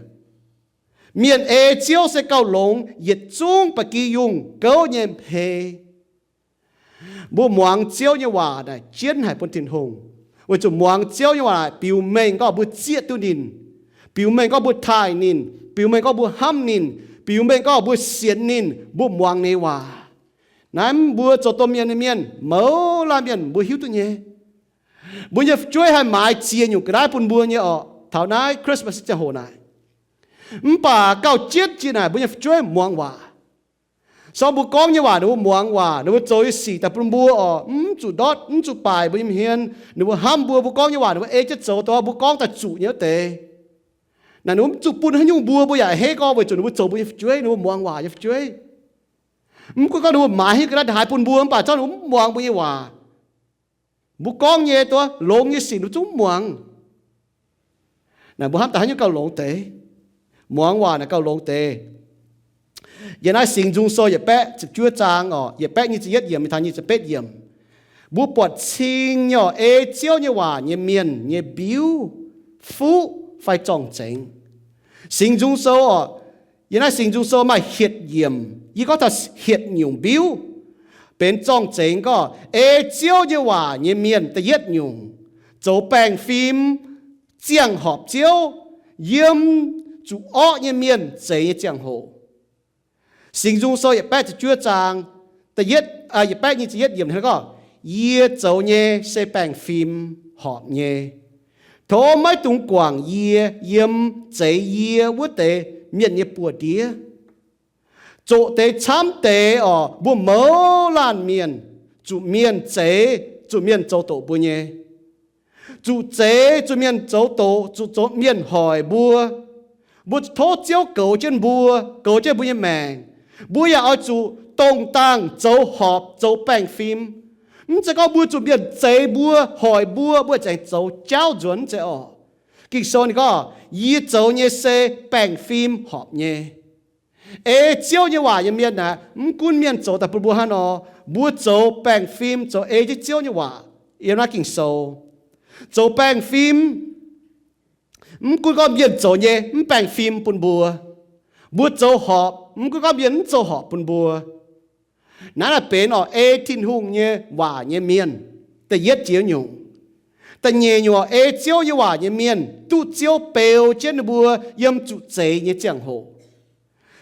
Mienh ei Ziouv se gauh longx yietc zungv ba'gi yungh gouv nyei hmei. Mbuo muangx Ziouv nyei waac naaic jienv haic bun Tin-Hungh, weic zuqc muangx Ziouv nyei waac naaic biux mengh gorngv mbuo zieqv duqv ninh, biux mengh gorngv mbuo taaih ninh, biux mengh gorngv mbuo hnamv ninh, biux mengh gorngv mbuo sienx ninh, mbuo muangx ninh nyei waac. Naaiv mbuo zoux domh mienh nyei mienh, mouz laanh mienh mbuo hiuv duqv nyei. Mbuo nyei fu'jueiv haih maaiz ziex nyungc ga'naaiv bun mbuo nyei orqc, taux naaiv Christmas ziangh hoc naaic. Mv baac gauh jienv jiex naaic mbuo nyei fu'jueiv muangx waac. Sou mbuo gorngv nyei waac ninh mbuo muangx waac, ninh mbuo zoux nyei sic daaih bun mbuo orqc, mv zuqc ndortv, mv zuqc baaic mbuo nyei hmien. Ninh mbuo hnamv mbuo, mbuo gorngv nyei waac ninh mbuo ei jienv zoux, dongh mbuo gorngv daaih zuqc nyei wuov deix. Naaic ninh mbuo mv zuqc bun haaix nyungc mbuo, mbuo yaac a'hneiv gorngv, weic zuqc ninh mbuo zoux mbuo nyei fu'jueiv, ninh mbuo muangx waac nyei fu'jueiv. Mv gunv gorngv ninh mbuo maaiz haaix ga'naaiv haaix bun mbuo, mv baac zorqv ninh mbuo mv muangx mbuo nyei waac. Mbuo gorngv nyei dongh longx nyei sic ninh mbuo zungv mv muangx. Naaic mbuo hnamv daaih haaix nyungc gauh longx deix? Muangx waac naaic gauh longx deix. Yiem naaiv Singx Nzung Sou yietc baeqv ziepc juov zaang orqc, yietc baeqv nyic ziepc yietv yiemc taux nyic ziepc betv yiemc, mbuo buatc cing nyei orqc, ei Ziouv nyei waac nyei mienh nyei mbiuv fuqv fai zorng-zengx. Singx Nzung Sou orqc, yiem naaiv Singx Nzung Sou maaih hietc yiemc, yie gorngv taux hietc nyungc mbiuv benx zorng-zengx gorngv, ei Ziouv nyei waac nyei mienh da'yietv nyungc, zoux baengh fim ziangh horpc Ziouv, yiem zuqc orqv nyei mienh zeix nyei ziangh hoc. Singx Nzung Sou yietc baeqv ziepc juov zaang, da'yietv, yietc baeqv nyic ziepc yietv yiemc gorngv, yie zoux nyei se baengh fim horpc nyei. Tov maiv dungx guangc yie yiem zeix yie wuov deix mienh nyei buoz-ndiev. Zoqc deix camv deix orqc, mbuo mouz laanh mienh zuqc mienh zeix, zuqc mienh zoux doqc mbuo nyei. Zuqc zeix, zuqc mienh zoux doqc, zuqc zoux mienh hoic mbuo. Mbuo zuqc tov Ziouv goux jienv mbuo, goux jienv mbuo nyei maengc. Mbuo yaac oix zuqc dongh dangh zoux horpc, zoux baengh fim. Mv zeiz gorngv mbuo zuqc mienh zeix mbuo, hoic mbuo, mbuo aengx zoux jauv nzuonx, mv zeiz orqc. Ging-Sou ninh gorngv, yie zoux nyei se baengh fim horpc nyei. Ei Ziouv nyei waac nyei mienh aeqv, mv gunv mienh zoux daaih bun mbuo hnangv nor, mbuo zoux baengh fim, zoux ei jienv Ziouv nyei waac. Yiem naaiv Ging-Sou, zoux baengh fim, mv gunv gorngv mienh zoux nyei mv baengh fim bun mbuo. Mbuo zoux horpc, mv gunv gorngv mienh mv zoux horpc bun mbuo. Naaiv naaic benx orqc, ei Tin-Hungh nyei waac nyei mienh, da'yietv jiex nyungc. Da'nyeic nyungc orqc, ei Ziouv nyei waac nyei mienh duqv Ziouv beu jienv ninh mbuo yiem zuqc zeix nyei ziangh hoc.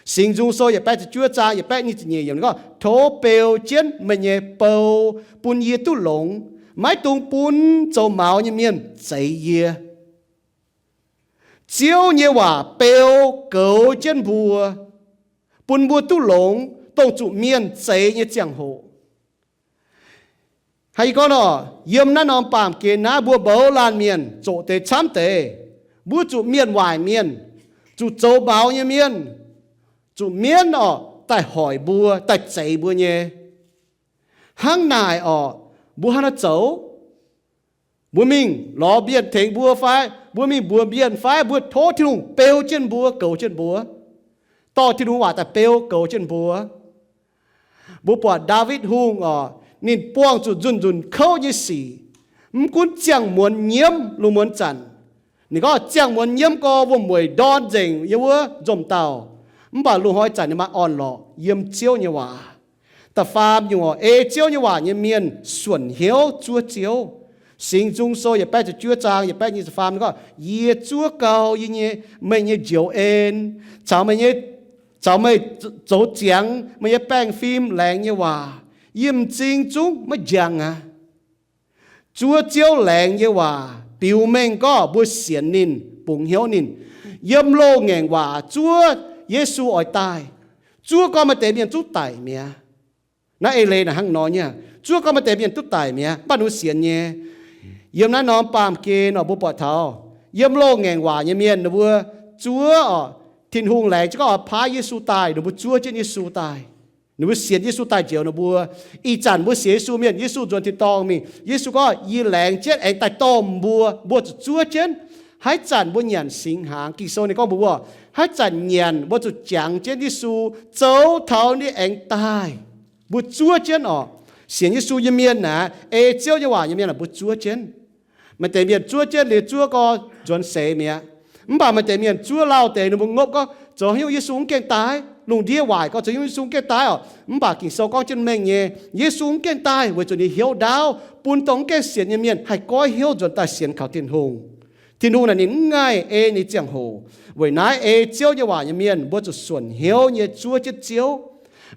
Singx Nzung Sou yietc baeqv ziepc juov zaang yietc baeqv nyic ziepc nyeic yiemc gorngv, tov beu jienv meih nyei bou bun yie duqv longx, maiv dungx bun zoux maux nyei mienh zeix yie. Ziouv nyei waac beu goux jienv mbuo, bun mbuo duqv longx dongh zuqc mienh zeix nyei ziangh hoc. Hnangv yie gorngv nor, yiem naaiv norm baamh gen naaiv mbuo mouz laanh mienh zoqc deix camv deix. Mbuo zuqc mienh waaic mienh, zuqc zoux maux nyei mienh, zuqc mienv orqc daaih hoic mbuo, daaih zeix mbuo nyei. Hnangv naaic orqc, mbuo hnangv haaix nor zoux? Mbuo mingh lorz mienh tengx mbuo fai mbuo mingh mbuox mienh fai mbuo tov Tin-Hungh beu jienv mbuo, goux jienv mbuo, dorh Tin-Hungh waac daaih beu goux jienv mbuo? Mbuo buatc Ndaawitv Hungh orqc, ninh buangh zuqc nzunc-nzunc kouv nyei sic. Mv gunv ziangh muonz nyiemv lungh muonz zanc, ninh gorngv ziangh muonz nyiemv gorx wuom-mueic ndorn nzengc yiem wuov nzomh dauh, mv baac lungh hnoi zanc ninh maaih orn-lorqc yiem Ziouv nyei waac. Da'faam nyungc orqc, ei Ziouv nyei waac nyei mienh suonc hnyouv zuov Ziouv. Singx Nzung Sou yietc baeqv ziepc juov zaang yietc baeqv nyic ziepc faam gorngv, yie zuov gau yie nyei, meih nyei njoux en, caux meih nyei, caux meih zoux ziangx meih nyei baengh fim laengz nyei waac, yie m'zing zungv maiv njang aqv. Zuov Ziouv laengz nyei waac biux mengh gorngv mbuo sienx ninh, bungx hnyouv ninh. Yiem loz-ngaengc waac zuov Yesu oix daaih, zuov gorngv maaih deix mienh duqv daic mi'aqv. Naaiv eix leiz naaic hnangv nor nyei, zuov gorngv maaih deix mienh duqv daic mi'aqv, mv baac ninh mbuo sienx nyei. Yiem naaiv norm baamh gen orqc, mbuo buatc taux yiem loz-ngaengc waac nyei mienh ninh mbuo zuov orqc, Tin-Hungh laengz jienv gorngv oix paaiv Yesu daaih, ninh mbuo zuov jienv Yesu daaih. Ninh mbuo sienx Yesu daaih njoux ninh mbuo. Ih zanc mbuo sienx Yesu mienh, Yesu nzuonx tin-dorngh mingh, Yesu gorngv, yie laengz jienv aengx daaih dorh mbuo, mbuo zuqc zuov jienv. Haaix zanc mbuo nyanc singx hnaangx, Ging-Sou ninh gorngv mbuox, haaix zanc nyanc mbuo zuqc jangx jienv Yesu, zoux taux ninh aengx daaih. Mbuo zuov jienv orqc. Sienx Yesu nyei mienh aeqv, ei Ziouv nyei waac nyei mienh aeqv, mbuo zuov jienv. Maaih deix mienh zuov jienv liuz zuov gorx nzuonx seix mi'aqv. Mv baac maaih deix mienh zuov lauh deix ninh mbuo ngopv gorngv, zoux haaix nyungc Yesu mv gaengh daaih? Lungh ndiev waaic gorx zoux haaix nyungc Yesu mv gaengh daaih orqc? Mv baac Ging-Sou gorngv jienv mengh nyei, Yesu mv gaengh daaih weic zuqc ninh hnyouv ndaauv, bun dongh mv gaengh sienx nyei mienh haih goiv hnyouv nzuonx daaih sienx kaux Tin-Hungh. Tin-Hungh naaic ninh mv ngaih ei ninh ziangh hoc. Weic naaiv ei Ziouv nyei waac nyei mienh mbuo zuqc suonc hnyouv nyei zuov jienv Ziouv.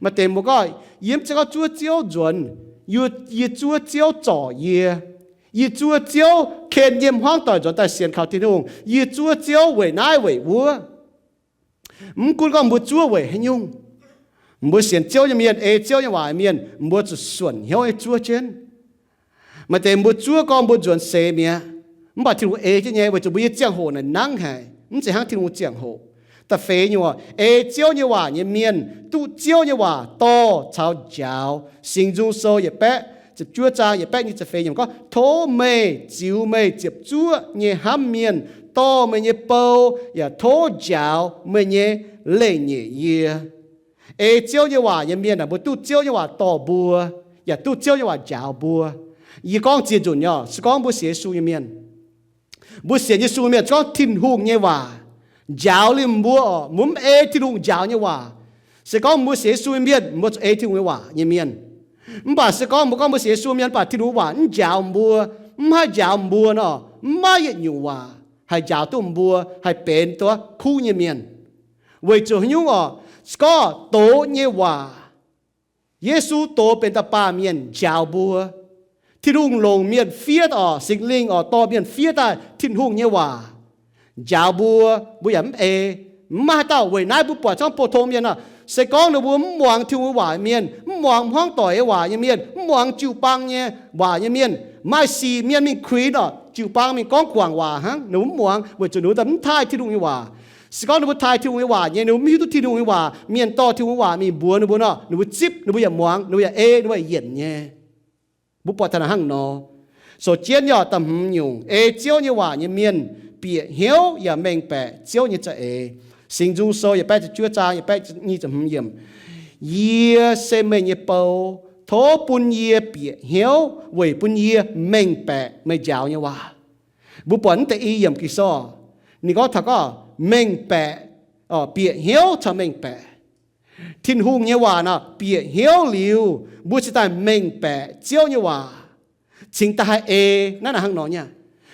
Maaih deix mbuo gorngv, yie mv zeiz gorngv zuov Ziouv nzuonx, yie zuov Ziouv zorc yie. Yie zuov Ziouv ken yiem hmuangv doic nzuonx daaih sienx kaux Tin-Hungh. Yie zuov Ziouv weic naaiv weic wuov. Mv gunv gorngv mbuo zuov weic haaix nyungc, mbuo sienx Ziouv nyei mienh, ei Ziouv nyei waac mienh, mbuo zuqc suonc hnyouv nyei zuov jienv. Maaih deix mbuo zuov gorngv mbuo nzuonx seix mi'aqv, mv baac Tin-Hungh ei jienv nyei weic zuqc mbuo nyei ziangh hoc naaic nangv haic, mv zeiz hnangv Tin-Hungh ziangh hoc. Da'feix nyungc, ei Ziouv nyei waac nyei mienh duqv Ziouv nyei waac dorh caux njaaux. Singx Nzung Sou yietc baeqv ziepc juov zaang yietc baeqv nyic ziepc feix yiemc gorngv, tov meih ziux meih ziepc zuoqv nyei hnamv mienh dorh meih nyei bou, yaac tov njaaux meih nyei leiz-nyeic yie. Ei Ziouv nyei waac nyei mienh aah, mbuo duqv Ziouv nyei waac dorh mbuo, yaac duqv Ziouv nyei waac njaaux mbuo. Yie gorngv ziex nzunc nyei, se gorngv mbuo sienx Yesu nyei mienh, mbuo sienx Yesu mienh, se gorngv Tin-Hungh nyei waac njaaux liemh mbuo orqc, mbuo mv ei Tin-Hungh njaaux nyei waac. Se gorngv mbuo sienx Yesu nyei mienh, mbuo zuqc ei Tin-Hungh nyei waac nyei mienh. Mv baac se gorngv mbuo gorngv mbuo sienx Yesu mienh, mv baac Tin-Hungh waac mv njaaux mbuo, mv haih njaaux mbuo nor, mv maaih yietc nyungc waac haih njaaux duqv mbuo haih benx duqv kuv nyei mienh. Weic zuqc haaix nyungc orqc? Se gorngv doz nyei waac, Yesu doz benx da'baamh mienh njaaux mbuo. Tin-Hungh longc mienh fiev orqc, Singx Lingh orqc, dorh mienh fiev daaih Tin-Hungh nyei waac njaaux mbuo, mbuo yaac mv ei, mv maaih haaix dauh. Weic naaiv mbuo buatc camv pou-tong mienh nor, se gorngv ninh mbuo mv muangx Tin-Hungh nyei waac nyei mienh, mv muangx hmuangv doic nyei waac nyei mienh, mv muangx jiu-baang nyei waac nyei mienh, maaih sic mienh mingh kuinx orqc, jiu-baang mingh gorngv guangc waac hnangv, ninh mbuo mv muangx weic zuqc ninh mbuo mv taaih Tin-Hungh nyei waac. Se gorngv ninh mbuo taaih Tin-Hungh nyei waac nyei, ninh mbuo mv hiuv duqv Tin-Hungh nyei waac, mienh dorh Tin-Hungh nyei waac mingh mbuox ninh mbuo nor, ninh mbuo zipv, ninh mbuo yaac muangx, ninh mbuo yaac ei, ninh mbuo yaac yienc nyei. Mbuo buatc taux naaic hnangv nor. Sou jienv yaac da'hmz nyungc, ei Ziouv nyei waac nyei mienh bieqc hnyouv yaac mengh baeqc Ziouv nyei za'eix. Singx Nzung Sou yietc baeqv ziepc juov zaang yietc baeqv nyic ziepc hmz yiemc, yie se meih nyei bou, tov bun yie bieqc hnyouv weic bun yie mengh baeqc meih njaaux nyei waac. Mbuo buatc naaiv deix i yiemc Ging-Sou, ninh gorngv taux gorngv mengh baeqc, bieqc hnyouv caux mengh baeqc. Tin-Hungh nyei waac nor, bieqc hnyouv liuz, mbuo cingx daaih mengh baeqc Ziouv nyei waac, cingx daaih haih ei. Naaiv naaic hnangv nor nyei.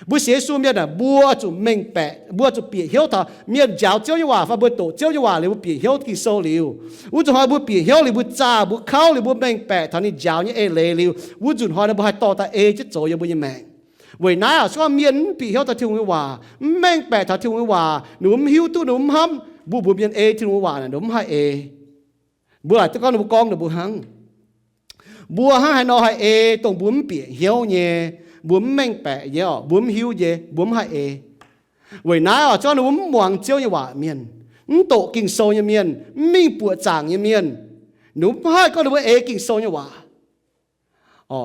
Mbuo sienx Yesu mienh aah, mbuo zuqc mengh baeqc, mbuo zuqc bieqc hnyouv taux mienh njaaux Ziouv nyei waac fai mbuo doqc Ziouv nyei waac liuz, mbuo bieqc hnyouv Ging-Sou liuz, wuov nzunc hnoi mbuo bieqc hnyouv liuz, mbuo zaah, mbuo kauv liuz, mbuo mengh baeqc taux ninh njaaux nyei eix leiz liuz, wuov nzunc hnoi naaiv mbuo haih dorh daaih ei jienv zoux yiem mbuo nyei maengc. Weic naaiv se gorngv mienh mv bieqc hnyouv taux Tin-Hungh nyei waac, mv mengh baeqc taux Tin-Hungh nyei waac, ninh mbuo mv hiuv duqv, ninh mbuo mv hnamv, mbuo mbuox mienh ei Tin-Hungh nyei waac naaic, ninh mbuo mv haih ei. Mbuo laaic duqv gorngv ninh mbuo gorngv ninh mbuo hnangv. Mbuo hnangv haaix nor haih ei dongh mbuo mv bieqc hnyouv nyei, mbuo mv mengh baeqc nyei orqc, mbuo mv hiuv nyei, mbuo mv haih ei. Weic naaiv orqc, se gorngv ninh mbuo mv muangx Ziouv nyei waac mienh, mv doqc Ging-Sou nyei mienh, mv mingh buoqc zaangc nyei mienh, ninh mbuo mv haih gorngv ninh mbuo ei Ging-Sou nyei waac.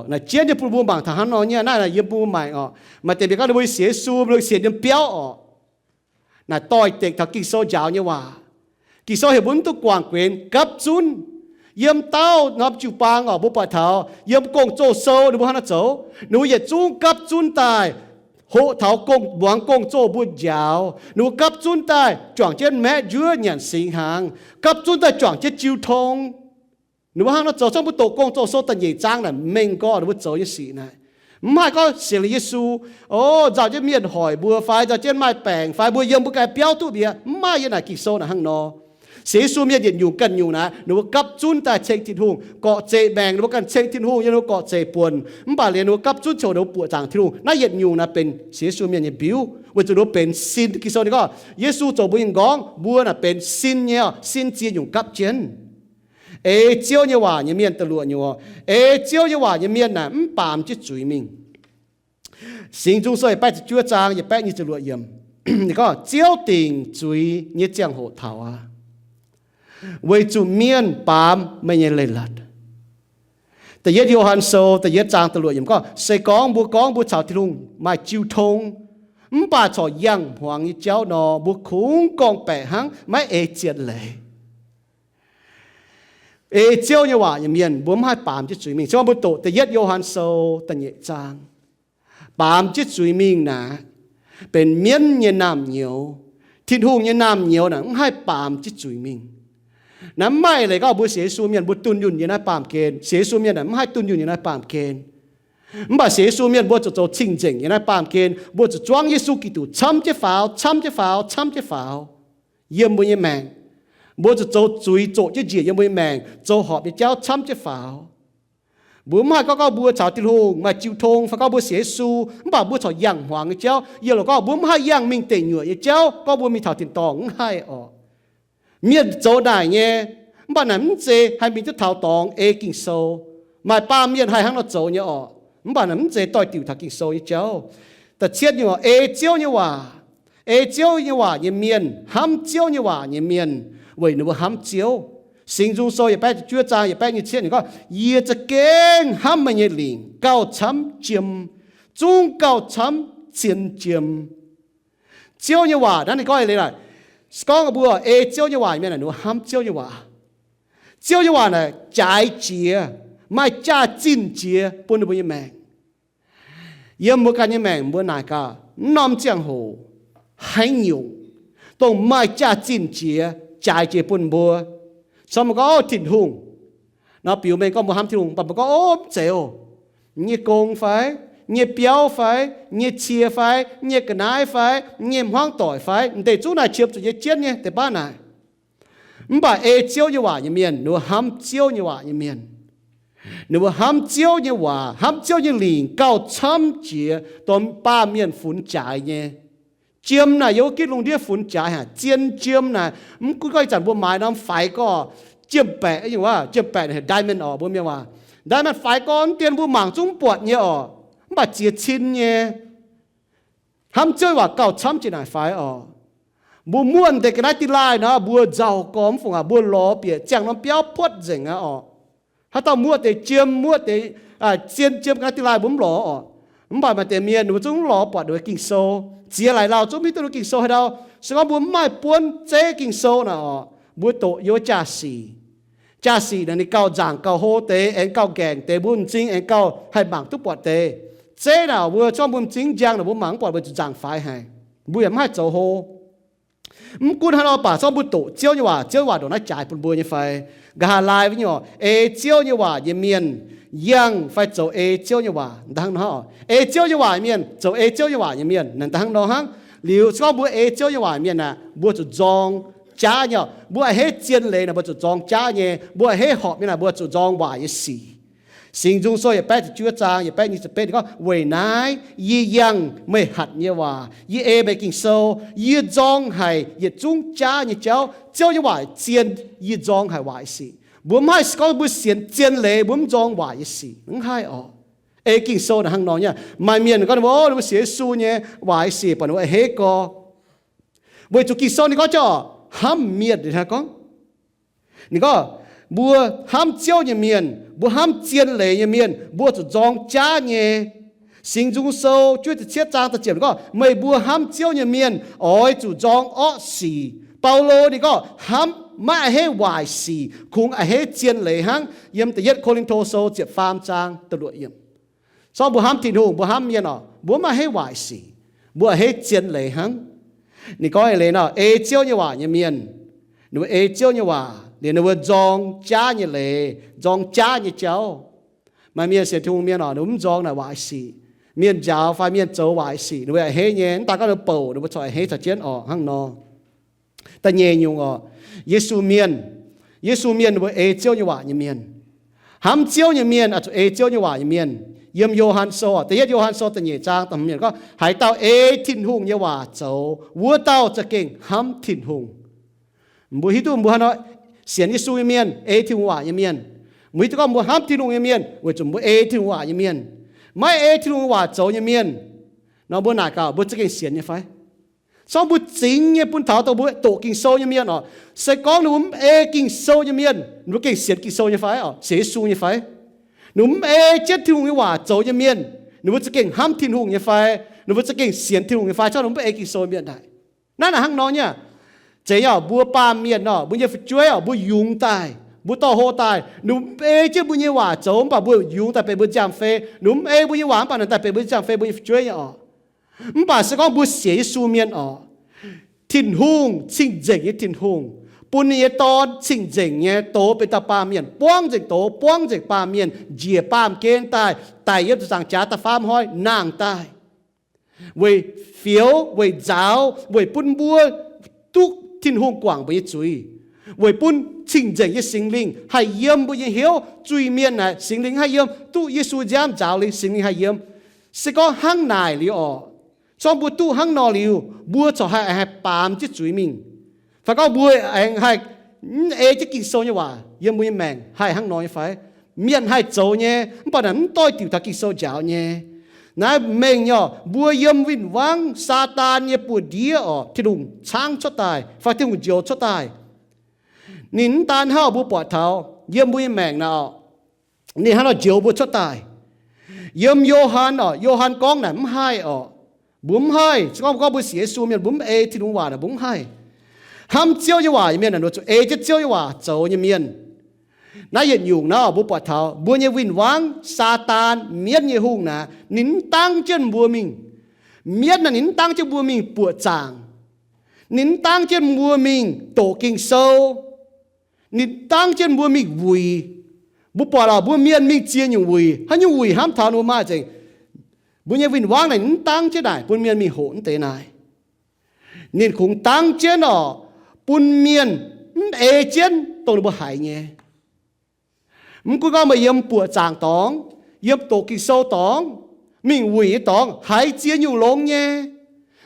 Naaic jienv yie bun mbuo mangc taux hnangv nor nyei. Naaiv naaic yie bun mbuo mangc orqc, maaih deix mienh gorngv ninh mbuo sienx Yesu, ninh mbuo sienx yiem biauv orqc. Naaic doix-dekc taux Ging-Sou njaaux nyei waac. Ging-Sou heuc mbuo mv duqv guangc guenx, gapv zunv. Yiem dauh norm jiu-baang orqc, mbuo buatc taux yiem Gong-Zoh sou ninh mbuo hnangv naaiv zoux. Ninh mbuo yietc zungv gapv zunv daaih hoqc taux gong, muangx gong-zoh mbuo njaaux. Ninh mbuo gapv zunv daaih juangc jienv maeqv njuov nyanc singx hnaangx, gapv zunv daaih juangc jienv jiu tong. Ninh mbuo hnangv nor zoux. Zorqv mbuo doqc Gong-Zoh sou da'nyeic zaang naaic mengh gorx ninh mbuo zoux nyei sic naaic. Mv haih gorngv sienx liuz Yesu, o, nzauh jienv mienh hoic mbuo fai nzauh jienv maaih baengc fai mbuo yiem mbuo ganh biauv duqv mbiauz. Mv maaih. Yiem naaic Ging-Sou naaic hnangv nor. Sienx Yesu mienh yietc nyungc ganh nyungc naaic, ninh mbuo gapv zunv daaih ceng Tin-Hungh, gorqv zeic maengc ninh mbuo ganh ceng Tin-Hungh, yiem ninh mbuo gorqv zeic buonc. Mv baac liuz ninh mbuo gapv zunv ziouc ninh mbuo buoqc zaangc Tin-Hungh. Naaiv yietc nyungc naaic benx sienx Yesu mienh nyei mbiuv, weic zuqc ninh mbuo benx sin. Ging-Sou ninh gorngv, Yesu zoux mbuo nyei nqorngv, mbuo naaic benx sin nyei, sin ziex nyungc gapv jienv. Ei Ziouv nyei waac nyei mienh, da'luoqc nyungc, ei Ziouv nyei waac nyei mienh naaic mv baamz jienv zuiz mingh. Singx Nzung Sou yietc baeqv ziepc juov zaang yietc baeqv nyic ziepc luoqc yiemc, ninh gorngv, Ziouv dingc zuiz nyei ziangh hoc taux aqv, weic zuqc mienh baamz meih nyei leiz-latc. Da'yietv Yo^han Sou da'yietv zaang da'luoqc yiemc gorngv, se gorngv mbuo gorngv mbuo caux Tin-Hungh maaih jiu tong, mv baac corc yangh hmuangx nyei jauv nor, mbuo kungx gorngv-baeqc hnangv, maiv ei zien leiz. Ei Ziouv nyei waac nyei mienh, mbuo mv haih baamz jienv zuiz mingh. Se gorngv mbuo doqc da'yietv Yo^han Sou da'nyeic zaang, Baamz jienv zuiz mingh naaic, benx mienv nyei naamh nyouz. Tin-Hungh nyei naamh nyouz naaic mv haih baamz jienv zuiz mingh. Naaiv mv maaih leiz gorngv mbuo sienx Yesu mienh mbuo dunh yunh yiem naaiv baamh gen. Sienx Yesu mienh naaic mv haih dunh yunh yiem naaiv baamh gen. Mv baac sienx Yesu mienh mbuo zuqc zoux cing-nzengc yiem naaiv baamh gen. Mbuo zuqc zuangv Yesu Giduc camv jienv faaux, camv jienv faaux, camv jienv faaux yiem mbuo nyei maengc. Mbuo zuqc zoux zuiz zoqc jienv njiec yiem mbuo nyei maengc, zoux horpc nyei jauv camv jienv faaux. Mbuo mv haih gorngv, gorngv mbuo caux Tin-Hungh maaih jiu tong, fai gorngv mbuo sienx Yesu, mv baac mbuo corc yangh hmuangx nyei jauv. Yie loc gorngv mbuo mv haih yangh mingh deic nyuoqc nyei jauv gorngv mbuo mingh taux tin-dorngh, mv haih orqc. Mienh zoux naaic nyei, mv baac naaic mv zeiz haih mingh duqv taux dorngx, ei Ging-Sou. Maaih baamh mienh haih hnangv nor zoux nyei orqc, mv baac naaic mv zeiz doix-diuc taux Ging-Sou nyei jauv. Da'cietv nyungc, ei Ziouv nyei waac. Ei Ziouv nyei waac nyei mienh, hnamv Ziouv nyei waac nyei mienh, weic ninh mbuo hnamv Ziouv. Singx Nzung Sou yietc baeqv ziepc juov zaang yietc baeqv nyic ziepc yietv ninh gorngv, Yie za'gengh hnamv meih nyei lingc gauh camv jiem, zungv gauh camv zien jiem. Ziouv nyei waac naaiv ninh gorngv eix leiz naaic, se gorngv mbuo ei Ziouv nyei waac mienh naaic, ninh mbuo hnamv Ziouv nyei waac. Ziouv nyei waac naaic jaaix jiex, maaih jaax-zinh jiex bun ninh mbuo nyei maengc. Yiem mbuo ganh nyei maengc mbuo naaic gaax, mv norm ziangh hoc haaix nyungc dongh maaih jaax-zinh jiex, jaaix jiex bun mbuo. Cong mbuo gorngv, Ov, Tin-Hungh. Nor biux mengh gorngv mbuo hnamv Tin-Hungh, mv baac mbuo gorngv, Ov, mv zeiz oc. Nyei gong fai, nyei biauv fai, nyei cie fai, nyei ga'naaiv fai, nyei hmuangv doic fai, m'deix zungv naaic qiemx zuqc nyei jienv nyei deix baav naaic. Mv baac ei Ziouv nyei waac nyei mienh, ninh mbuo hnamv Ziouv nyei waac nyei mienh. Ninh mbuo hnamv Ziouv nyei waac, hnamv Ziouv nyei lingc gauh camv jiex dongh baamh mienh funx jaaix nyei. Jiem naaic yiem wuov gitv lungh ndiev funx jaaix haic. Zien jiem naaic, mv gunv gorngv ih zanc mbuo maaiz norm faix gorx, jiem-baeqc, jiem-baeqc heuc diamond orqc, mbuo mienh waac. Diamond faix gorx dien mbuo mangc zungv mv buatc nyei orqc, mv baac ziex cin nyei. Hnamv Ziouv nyei waac gauh camv jiex naaic faix orqc. Mbuo muoqv deix ga'naaiv dingh laaih nor, mbuo nzauh gormx, mv fungc aac, mbuo lorz bieqc ziangh norm biauv puotv nzengc aqv orqc. Haaix dauh muoqv deix jiem, muoqv deix zien jiem ga'naaiv dingh laaih mbuo mv lorz orqc. Mv baac maaih deix mienh ninh mbuo zungv mv lorz buatc ninh mbuo Ging-Sou. Ziex laaix lauh zungv mv hiuv duqv ninh mbuo Ging-Sou haaix ndau. Se gorngv mbuo mv maaih buonv zeiv Ging-Sou naaic orqc, mbuo doqc yiem wuov jaa-sic. Jaa-sic naaic ninh gauh nzaangc gauh hlo deix, aengx gauh nqaengc deix, mbuo m'zing aengx gauh haih mangc duqv buatc deix. Zeiv naaic mbuo se gorngv mbuo m'zing njang naaic mbuo mangc mv buatc, mbuo zuqc nzaangc faix haic. Mbuo yaac mv haih zoux hlo. Mv gunv hnangv nor baac, se gorngv mbuo doqc Ziouv nyei waac, Ziouv nyei waac ndongc naaiv jaaix bun mbuo nyei fai? Nqa'haav laai wuov nyungc, ei Ziouv nyei waac nyei mienh yangh fai zoux ei Ziouv nyei waac, hnangv nor hnangv. Ei Ziouv nyei waac nyei mienh zoux ei Ziouv nyei waac nyei mienh, hnangv nor hnangv. Liuz se gorngv mbuo ei Ziouv nyei waac nyei mienh aeqv, mbuo zuqc nzorng jaav nyei. Mbuo a'hneiv zien leiz naaic mbuo zuqc nzorng jaav nyei. Mbuo a'hneiv horpc nyei naaic mbuo zuqc nzorng waaic nyei sic. Singx Nzung Sou yietc baeqv ziepc juov zaang yietc baeqv nyic ziepc betv ninh gorngv, Weic naaiv yie yangh meih hatc nyei waac, yie ei meih Ging-Sou, yie nzorng haic yietc zungv jaav nyei jauv. Ziouv nyei waac zien, yie nzorng haic waaic sic. Mbuo mv haih se gorngv mbuo sienx zien leiz mbuo mv nzorng waaic nyei sic, mv haih orqc. Ei Ging-Sou naaic hnangv nor nyei. Maaih mienh gorngv ninh mbuo, ninh mbuo sienx Yesu nyei waaic sic baac ninh mbuo a'hneiv gorx. Weic zuqc Ging-Sou ninh gorngv jauv hnamv mienh, ninh gorngv, ninh gorngv, mbuo hnamv Ziouv nyei mienh, mbuo hnamv zien leiz nyei mienh, mbuo zuqc nzorng jaav nyei. Singx Nzung Sou juov ziepc cietv zaang da'ziepc gorngv, meih mbuo hnamv Ziouv nyei mienh oix zuqc nzorng orqv sic. Baulo ninh gorngv hnamv maiv a'hneiv waaic sic, kungx a'hneiv zien leiz hnangv. Yiem da'yietv Ko^lin^to Sou ziepc faam zaang da'luoqc yiemc. Sorng mbuo hnamv Tin-Hungh, mbuo hnamv mienh orqc, mbuo maiv a'hneiv waaic sic, mbuo a'hneiv zien leiz hnangv. Ninh gorngv eix leiz nor, ei Ziouv nyei waac nyei mienh, ninh mbuo ei Ziouv nyei waac liuz ninh mbuo nzorng jaav nyei leiz, nzorng jaav nyei jauv. Maaih mienh sienx Tin-Hungh mienh orqc, ninh mbuo mv nzorng naaic waaic sic. Mienh njaaux fai mienh zoux waaic sic ninh mbuo a'hneiv nyei, mv daaih gorngv ninh mbuo bouc, ninh mbuo corc a'hneiv caux jienv orqc hnangv nor. Da'nyeic nyungc orqc, Yesu mienh. Yesu mienh ninh mbuo ei Ziouv nyei waac nyei mienh. Hnamv Ziouv nyei mienh oix zuqc ei Ziouv nyei waac nyei mienh. Yiem Yo^han Sou, da'yietv Yo^han Sou da'nyeic zaang da'hmz yiemc gorngv, haaix dauh ei Tin-Hungh nyei waac zoux, wuov dauh za'gengh hnamv Tin-Hungh. Mbuo hiuv duqv mbuo hnangv nor sienx Yesu nyei mienh, ei Tin-Hungh waac nyei mienh. Mbuo hiuv duqv gorngv mbuo hnamv Tin-Hungh nyei mienh weic zuqc mbuo ei Tin-Hungh waac nyei mienh. Maiv ei Tin-Hungh waac zoux nyei mienh nor, mbuo naaic gaax, mbuo za'gengh sienx nyei fai? Sorng mbuo zingx nyei bun taux dongh mbuo doqc Ging-Sou nyei mienh orqc, se gorngv ninh mbuo mv ei Ging-Sou nyei mienh, ninh mbuo gengh sienx Ging-Sou nyei fai orqc, sienx Yesu nyei fai? Ninh mbuo mv ei jienv Tin-Hungh nyei waac zoux nyei mienh, ninh mbuo za'gengh hnamv Tin-Hungh nyei fai? Ninh mbuo za'gengh sienx Tin-Hungh nyei fai? Sorng ninh mbuo mv ei Ging-Sou mienh naaic. Naaiv naaic hnangv nor nyei. Zeiz nyei orqc, mbuo baamh mienh orqc, mbuo nyei fu'jueiv orqc, mbuo yungz daaih, Mbuo dorh hlo daaih, ninh mv ei jienv mbuo nyei waac zoux, mv baac mbuo yungz daaih benx mbuo nziaamv-fei. Ninh mv ei mbuo nyei waac, mv baac ninh daaih benx mbuo nziaamv-fei, mbuo nyei fu'jueiv nyei orqc. Mv baac se gorngv mbuo sienx Yesu mienh orqc, Tin-Hungh, cing-nzengc nyei Tin-Hungh, bun ninh nyei Dorn cing-nzengc nyei doz benx dauh baamh mienh, buangv nzengc doz, buangv nzengc baamh mienh, njiec baamh gen daaih, daic yiem ziepc nzaangc jaax da'faam hnoi nangh daaih, weic fioux, weic nzaaux, weic bun mbuo duqv Tin-Hungh guangc mbuo nyei zuiz, weic bun cing-nzengc nyei Singx Lingh haih yiem mbuo nyei hnyouv. Zuiz-mienh naaic Singx Lingh haih yiem, duqv Yesu nziaamv nzaaux liuz Singx Lingh haih yiem. Se gorngv hnangv naaic liuz orqc, se gorngv mbuo duqv hnangv nor liuz, mbuo corc haih, haih baamz jienv zuiz mingh. Fai gorngv mbuo aengx haih mv ei jienv Ging-Sou nyei waac yiem mbuo nyei maengc, haih hnangv nor nyei fai? Mienh haih zoux nyei, mv baac naaic mv doix-diuc taux Ging-Sou njaaux nyei. Naaiv mengh nyei orqc, mbuo yiem win-wangv Saadaan nyei buoz-ndiev orqc, Tin-Hungh caangv cuotv daaih fai Tin-Hungh njoux cuotv daaih. Ninh mv daan hnangv mbuo buatc taux yiem mbuo nyei maengc naaic orqc, ninh hnangv nor njoux mbuo cuotv daaih. Yiem Yo^han orqc, Yo^han gorngv naaic mv haih orqc. Mbuo mv haih, se gorngv mbuo gorngv mbuo sienx Yesu mienh, mbuo mv ei Tin-Hungh waac naaic mbuo mv haih. Hnamv Ziouv nyei waac nyei mienh naaic, ninh zuqc ei jienv Ziouv nyei waac zoux nyei mienh. Naaiv yietc nyungc naaiv mbuo buatc taux mbuo nyei win-wangv Saadaan, mienv nyei hungh naaic, ninh mv dangv jienv mbuo mingh. Mienv naaic ninh mv dangv jienv mbuo mingh buoqc zaangc. Ninh mv dangv jienv mbuo mingh doqc Ging-Sou. Ninh dangv jienv mbuo mingh wuic. Mbuo buatc lorqc, mbuo mienh mingh ziex nyungc wuic. Haaix nyungc wuic hnamv taux ninh mbuo maaih nzengc? Mbuo nyei win-wangv naaic mv dangv jienv naaic bun mienh mingh hoqc mv deix naaic. Ninh kungx dangv jienv orqc, bun mienh mv ei jienv dongh ninh mbuo haiz nyei. Mv gunv gorngv meih yiem buoqc zaangc dorngx, yiem doqc Ging-Sou dorngx, mingh wuic nyei dorngx, haiz ziex nyungc longx nyei.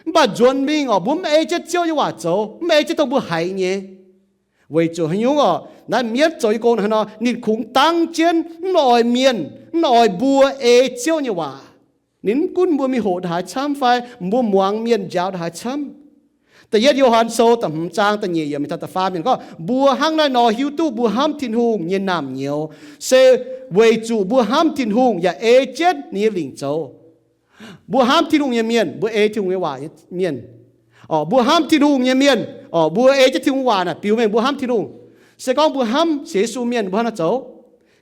Mv baac nzuonx mingh orqc, mbuo mv ei jienv Ziouv nyei waac zoux, mv ei jienv dongh mbuo haiz nyei. Weic zuqc haaix nyungc orqc, naaiv mienv zoux nyei gong hnangv nor, ninh kungx dangv jienv mv oix mienh, mv oix mbuo ei Ziouv nyei waac. Ninh mv gunv mbuo mingh hoqc ndongc haaix camv fai mbuo muangx mienh njaaux ndongc haaix camv. Da'yietv Yo^han Sou da'hmz zaang da'nyeic yiemc mingh taux da'faam yiemc gorngv, mbuo hnangv naaiv nor hiuv duqv mbuo hnamv Tin-Hungh nyei naamh nyouz, se weic zuqc mbuo hnamv Tin-Hungh yaac ei jienv ninh nyei lingc zoux. Mbuo hnamv Tin-Hungh nyei mienh, mbuo ei Tin-Hungh nyei waac nyei mienh. Orqc, mbuo hnamv Tin-Hungh nyei mienh, orqc, mbuo ei jienv Tin-Hungh waac naaic biux mengh mbuo hnamv Tin-Hungh. Se gorngv mbuo hnamv sienx Yesu mienh, mbuo hnangv naaiv zoux.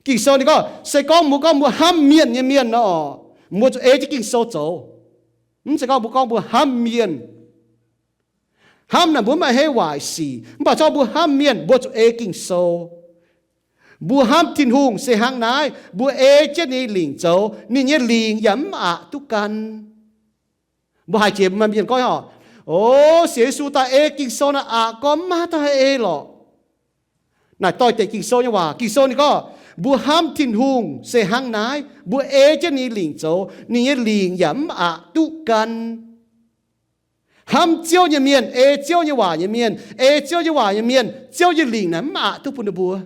Ging-Sou ninh gorngv, se gorngv mbuo gorngv mbuo hnamv mienh nyei mienh nor, orqc, mbuo zuqc ei jienv Ging-Sou zoux. Mv se gorngv mbuo gorngv mbuo hnamv mienh, hnamv naaic mbuo mv maaih haaix waaic sic, mv baac se gorngv mbuo hnamv mienh, mbuo zuqc ei Ging-Sou. Mbuo hnamv Tin-Hungh se hnangv naaiv, mbuo ei jienv ninh lingc zoux, ninh nyei lingc yaac mv aqc duqv gan. Mbuo haiz jiex maaih mienh gorngv, O, sienx Yesu daaih ei Ging-Sou naaic aqc gorngv mv maaih haaix dauh haih ei lorqc. Naaic doix-dekc Ging-Sou nyei waac. Ging-Sou ninh gorngv, mbuo hnamv Tin-Hungh se hnangv naaiv, mbuo ei jienv ninh lingc zoux, ninh nyei lingc yaac mv aqc duqv gan. Hnamv Ziouv nyei mienh, ei Ziouv nyei waac nyei mienh, ei Ziouv nyei waac nyei mienh, Ziouv nyei lingc naaic mv aqc duqv bun ninh mbuo.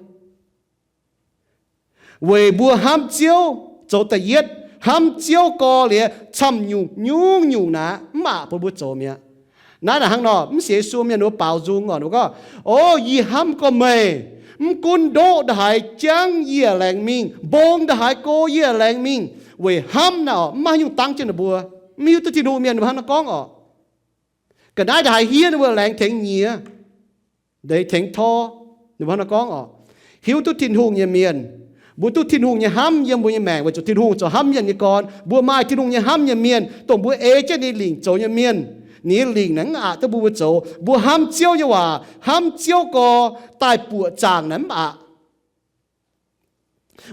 Weic mbuo hnamv Ziouv zoux da'yietv, hnamv Ziouv gorx-liex camv-nyungc nyungc-nyungc naaic mv aqc bun mbuo zoux mi'aqv. Naaiv naaic hnangv nor, mv sienx Yesu mienh ninh mbuo baaux nzung orqc, ninh mbuo gorngv, O, yie hnamv gorx meih, mv gunv ndoqv ndongc haaix jangv yie laengz mingh, mbong ndongc haaix go yie laengz mingh, weic hnamv naaic orqc, mv maaih haaix nyungc dangv jienv ninh mbuo. Mv hiuv duqv Tin-Hungh mienh ninh mbuo hnangv nor gorngv orqc. Ga'naaiv ndongc haaix hiev ninh mbuo laengz tengx nyiex, tengx tor, ninh mbuo hnangv nor gorngv orqc. Hiuv duqv Tin-Hungh nyei mienh, mbuo duqv Tin-Hungh nyei hnamv yiem mbuo nyei maengc weic zuqc Tin-Hungh ziouc hnamv mienh nyei gorn. Mbuo maaih Tin-Hungh nyei hnamv nyei mienh, dongh mbuo ei jienv ninh lingc zoux nyei mienh. Ninh nyei lingc naaic mv aqc duqv bun mbuo zoux. Mbuo hnamv Ziouv nyei waac, hnamv Ziouv gorx, daaih buoqc zaangc naaic mv aqc.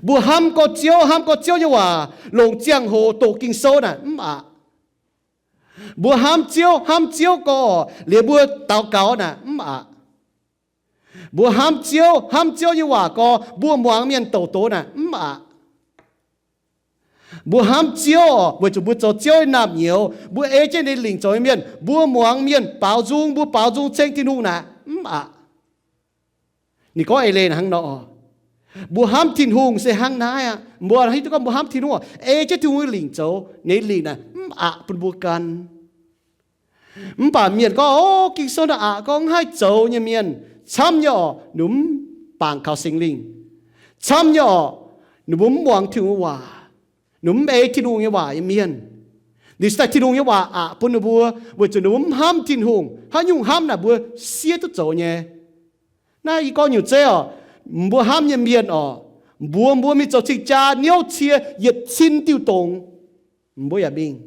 Mbuo hnamv gorx Ziouv, hnamv gorx Ziouv nyei waac, longc ziangh hoc doqc Ging-Sou naaic mv aqc. Mbuo hnamv Ziouv, hnamv Ziouv gorx, liuz mbuo daux gaux naaic mv aqc. Mbuo hnamv Ziouv, hnamv Ziouv nyei waac gorx, mbuo muangx mienh douc doz naaic mv aqc. Mbuo hnamv Ziouv orqc, weic zuqc mbuo zoux Ziouv nyei naamh nyouz, mbuo ei jienv ninh lingc zoux nyei mienh, mbuo muangx mienh baaux nzung, mbuo baaux nzung ceng Tin-Hungh naaic mv aqc. Ninh gorngv eix leiz hnangv nor. Mbuo hnamv Tin-Hungh se hnangv naaiv aqv. Mbuo hiuv duqv gorngv mbuo hnamv Tin-Hungh, ei jienv Tin-Hungh nyei lingc zoux, ninh lingc naaic mv aqc bun mbuo gan. Mv baac mienh gorngv, O, Ging-Sou naaic aqc gorngv mv haih zoux nyei mienh camv nyei orqc, ninh mv bangc kaux Singx Lingh. Camv nyei orqc, ninh mbuo mv muangx Tin-Hungh nyei waac, ninh mv ei Tin-Hungh nyei waac nyei mienh. Ninh se daaih Tin-Hungh nyei waac aqc bun ninh mbuo, weic zuqc ninh mbuo mv hnamv Tin-Hungh. Haaix nyungc hnamv naaic mbuo siev duqv zoux nyei. Naaiv yie gorngv nyungc zeiv orqc, mbuo hnamv nyei mienh orqc, mbuox mbuo mingh zoux cing-jaa niouv cie yietc cin diuh dongz, mbuo yaac mingh.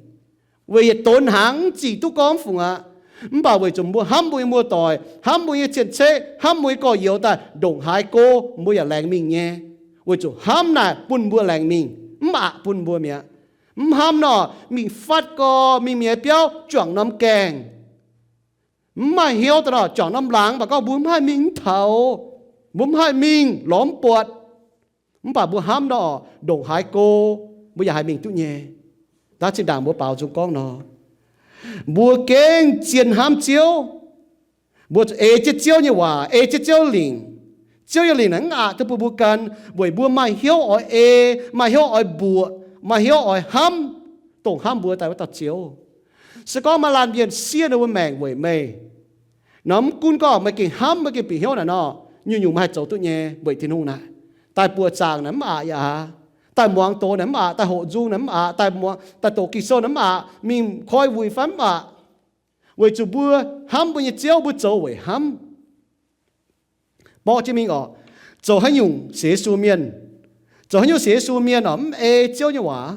Weic yietc donx hnaangx mv zic duqv gorngv fungc aqv. Mv baac weic zuqc mbuo hnamv mbuo nyei muoz-doic, hnamv mbuo nyei cien-ceqv, hnamv mbuo nyei gorx-youz daaih ndongc haaix go mbuo yaac laengz mingh nyei. Weic zuqc hnamv naaic bun mbuo laengz mingh, mv aqc bun mbuo mi'aqv. Mv hnamv nor, mingh fatv gorx, mingh mi'aqv biauv juangc norm gaengh, mv maaih hnyouv daaih nor, juangc norm laangz mv baac gorngv mbuo mv haih mingh mv taux, mbuo mv haih mingh lorz mv buatc. Mv baac mbuo hnamv nor, ndongc haaix go mbuo yaac haih mingh duqv nyei. Daav zinh ndaangc mbuo baaux nzung gorngv nor, mbuo gengh zien hnamv Ziouv. Mbuo zuqc ei jienv Ziouv nyei waac, ei jienv Ziouv lingc. Ziouv nyei lingc naaic mv aqc duqv bun mbuo gan, weic mbuo maaih hnyouv oix ei, maaih hnyouv oix mbuoqc, maaih hnyouv oix hnamv, dongh hnamv mbuo daaih wuov dauh Ziouv. Se gorngv maaih laanh mienh siev ninh mbuo maengc weic meih nor, mv gunv gorngv meih gengh hnamv, meih gengh bieqc hnyouv naaic nor, nyungc-nyungc meih haih zoux duqv nyei. Weic Tin-Hungh naaic, daaih buoqc zaangc naaic mv aqc yaac aqc, daaih muangx doz naaic mv aqc, daaih hoqc nzung naaic mv aqc, daaih muangx, daaih doqc Ging-Sou naaic mv aqc, mingh koi wuic fai mv aqc. Weic zuqc mbuo hnamv mbuo nyei Ziouv, mbuo zoux weic hnamv. Borqv jienv mingh orqc, zoux haaix nyungc sienx Yesu mienh, zoux haaix nyungc sienx Yesu mienh orqc, mv ei Ziouv nyei waac.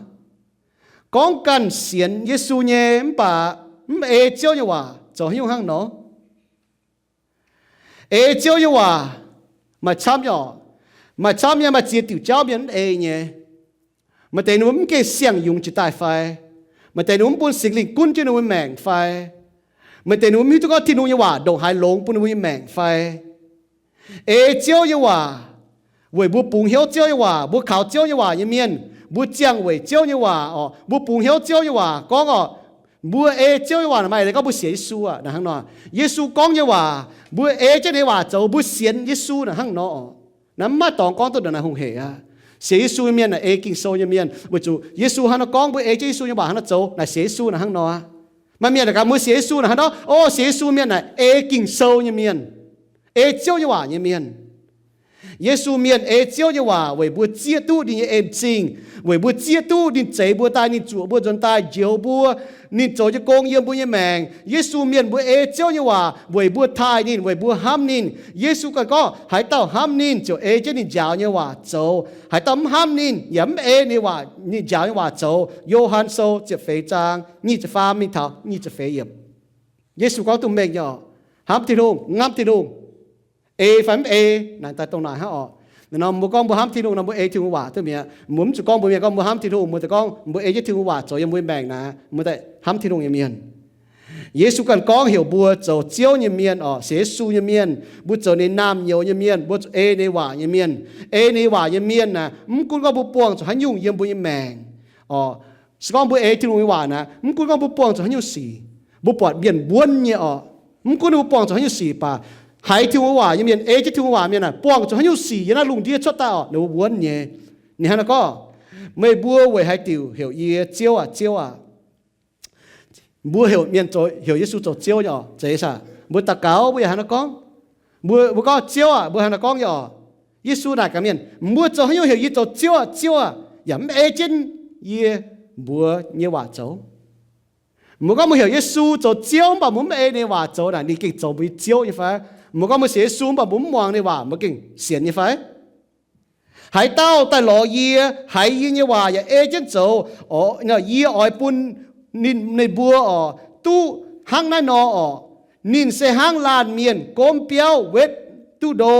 Gorngv ganh sienx Yesu nyei mv baac mv ei Ziouv nyei waac, zoux haaix nyungc hnangv nor? Ei Ziouv nyei waac maaih camv nyei orqc. Maaih camv nyei, maaih ziex diuc jauv mienh mv ei nyei. Maaih deix ninh mbuo mv gaengh siang-yungz jiex daaih fai, maaih deix ninh mbuo mv bun Singx Lingh gunv jienv ninh mbuo maengc fai, maaih deix ninh mbuo mv hiuv duqv gorngv Tin-Hungh nyei waac ndongc haaix longx bun ninh mbuo nyei maengc fai. Ei Ziouv nyei waac, weic mbuo bungx hnyouv Ziouv nyei waac, mbuo kaux Ziouv nyei waac nyei mienh, mbuo ziangh weic Ziouv nyei waac orqc, mbuo bungx hnyouv Ziouv nyei waac gorngv orqc, mbuo ei Ziouv nyei waac naaic maaih eix leiz gorngv mbuo sienx Yesu aqv naaic hnangv nor. Yesu gorngv nyei waac, mbuo ei jienv ninh nyei waac zoux, mbuo sienx Yesu naaic hnangv nor orqc. Naaiv mv maaih dorngx gorngv duqv ndongc naaic hungh hec aqv. Sienx Yesu nyei mienh naaic ei Ging-Sou nyei mienh, weic zuqc Yesu hnangv nor gorngv mbuo ei jienv Yesu nyei waac hnangv nor zoux naaic sienx Yesu naaic hnangv nor aqv. Maaih mienh naaic gaax mbuo sienx Yesu naaic hnangv nor, o, sienx Yesu mienh naaic ei Ging-Sou nyei mienh, ei Ziouv nyei waac nyei mienh. Yesu mienh ei Ziouv nyei waac weic mbuo zieqv duqv ninh nyei en-zingh, weic mbuo zieqv duqv ninh zeix mbuo daaih, ninh zuoqc mbuo nzuonx daaih njoux mbuo, ninh zoux nyei gong yiem mbuo nyei maengc. Yesu mienh mbuo ei Ziouv nyei waac weic mbuo taaih ninh, weic mbuo hnamv ninh. Yesu ganh gorngv, haaix dauh hnamv ninh ziouc ei jienv ninh njaaux nyei waac zoux. Haaix dauh mv hnamv ninh yaac mv ei ninh waac, ninh njaaux nyei waac zoux. Yo^han Sou ziepc feix zaang nyic ziepc faam mingh taux nyic ziepc feix yiemc. Yesu gorngv duqv mengh nyei orqc. Hnamv Tin-Hungh, mv hnamv Tin-Hungh, ei fai mv ei, naaic daaih dongh naaic hnangv orqc. Naaiv norm mbuo gorngv mbuo hnamv Tin-Hungh nor, mbuo ei Tin-Hungh waac duqv mi'aqv. Mbuo mv zuqc gorngv mbuo mienh gorngv mbuo hnamv Tin-Hungh, mbuo daaih gorngv mbuo ei jienv Tin-Hungh waac zoux yiem mbuo nyei maengc naaic, mbuo daaih hnamv Tin-Hungh nyei mienh. Yesu ganh gorngv heuc mbuo zoux Ziouv nyei mienh orqc, sienx Yesu nyei mienh, mbuo zoux ninh naamh nyouz nyei mienh, mbuo zuqc ei ninh waac nyei mienh. Ei ninh waac nyei mienh naaic, mv gunv gorngv mbuo buangh zuqc haaix nyungc yiem mbuo nyei maengc orqc, se gorngv mbuo ei Tin-Hungh nyei waac naaic, mv gunv gorngv mbuo buangh zuqc haaix nyungc sic, mbuo buatc mienh wuonv nyei orqc. Mv gunv ninh mbuo buangh zuqc haaix nyungc sic baac, haiz Tin-Hungh waac nyei mienh, ei jienv Tin-Hungh waac mienh naaic, buangh zuqc haaix nyungc sic yiem naaiv lungh ndiev cuotv daaih orqc, ninh mbuo wuonv nyei. Ninh hnangv naaiv gorngv, meih mbuo weic haaix diuc heuc yie, Ziouv aah, Ziouv aah? Mbuo heuc mienh zoux, heuc Yesu zoux Ziouv nyei orqc, zeiz saah? Mbuo daux gaux mbuo yaac hnangv naaiv gorngv. Mbuo, mbuo gorngv, Ziouv aah, mbuo hnangv naaiv gorngv nyei orqc. Yesu naaic gaax mienh, mbuo zoux haaix nyungc heuc yie zoux Ziouv aah, Ziouv aah, yaac mv ei jienv yie mbuox nyei waac zoux? Mbuo gorngv mbuo heuc Yesu zoux Ziouv mv baac mbuo mv ei ninh waac zoux naaic, ninh gengh zoux mbuo nyei Ziouv nyei fai? Mbuo gorngv mbuo sienx Yesu mv baac mbuo mv muangx ninh waac, mbuo gengh sienx nyei fai? Haaix dauh daaih lorz yie, haiz yie nyei waac yaac ei jienv zoux, yie oix bun ninh, ninh mbuo orqc, duqv hnangv naaiv nor orqc. Ninh se hnangv laanh mienh gomv biauv wetv duqv ndo,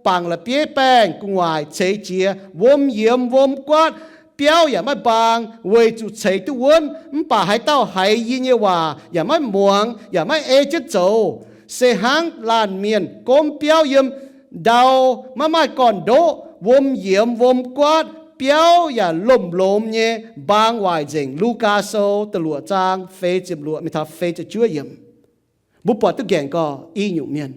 bangc la'bieiv baengh gu'nguaaic ceix jiez, wuom yiemx wuom guaatv, biauv yaac maiv mbaang, weic zuqc ceix duqv wuonv. Mv baac haaix dauh haiz yie nyei waac yaac maiv muangx, yaac maiv ei jienv zoux, se hnangv laanh mienh gomv biauv yiem ndau, maiv maaih gorn-ndoqv, wuom yiemx wuom guaatv, biauv yaac lomh lomx nyei mbaang waaic nzengc. Lugaa Sou da'luoqc zaang feix ziepc luoqc mingh taux feix ziepc juov yiemc. Mbuo buatc duqv nqaengc gorx i nyungc mienh,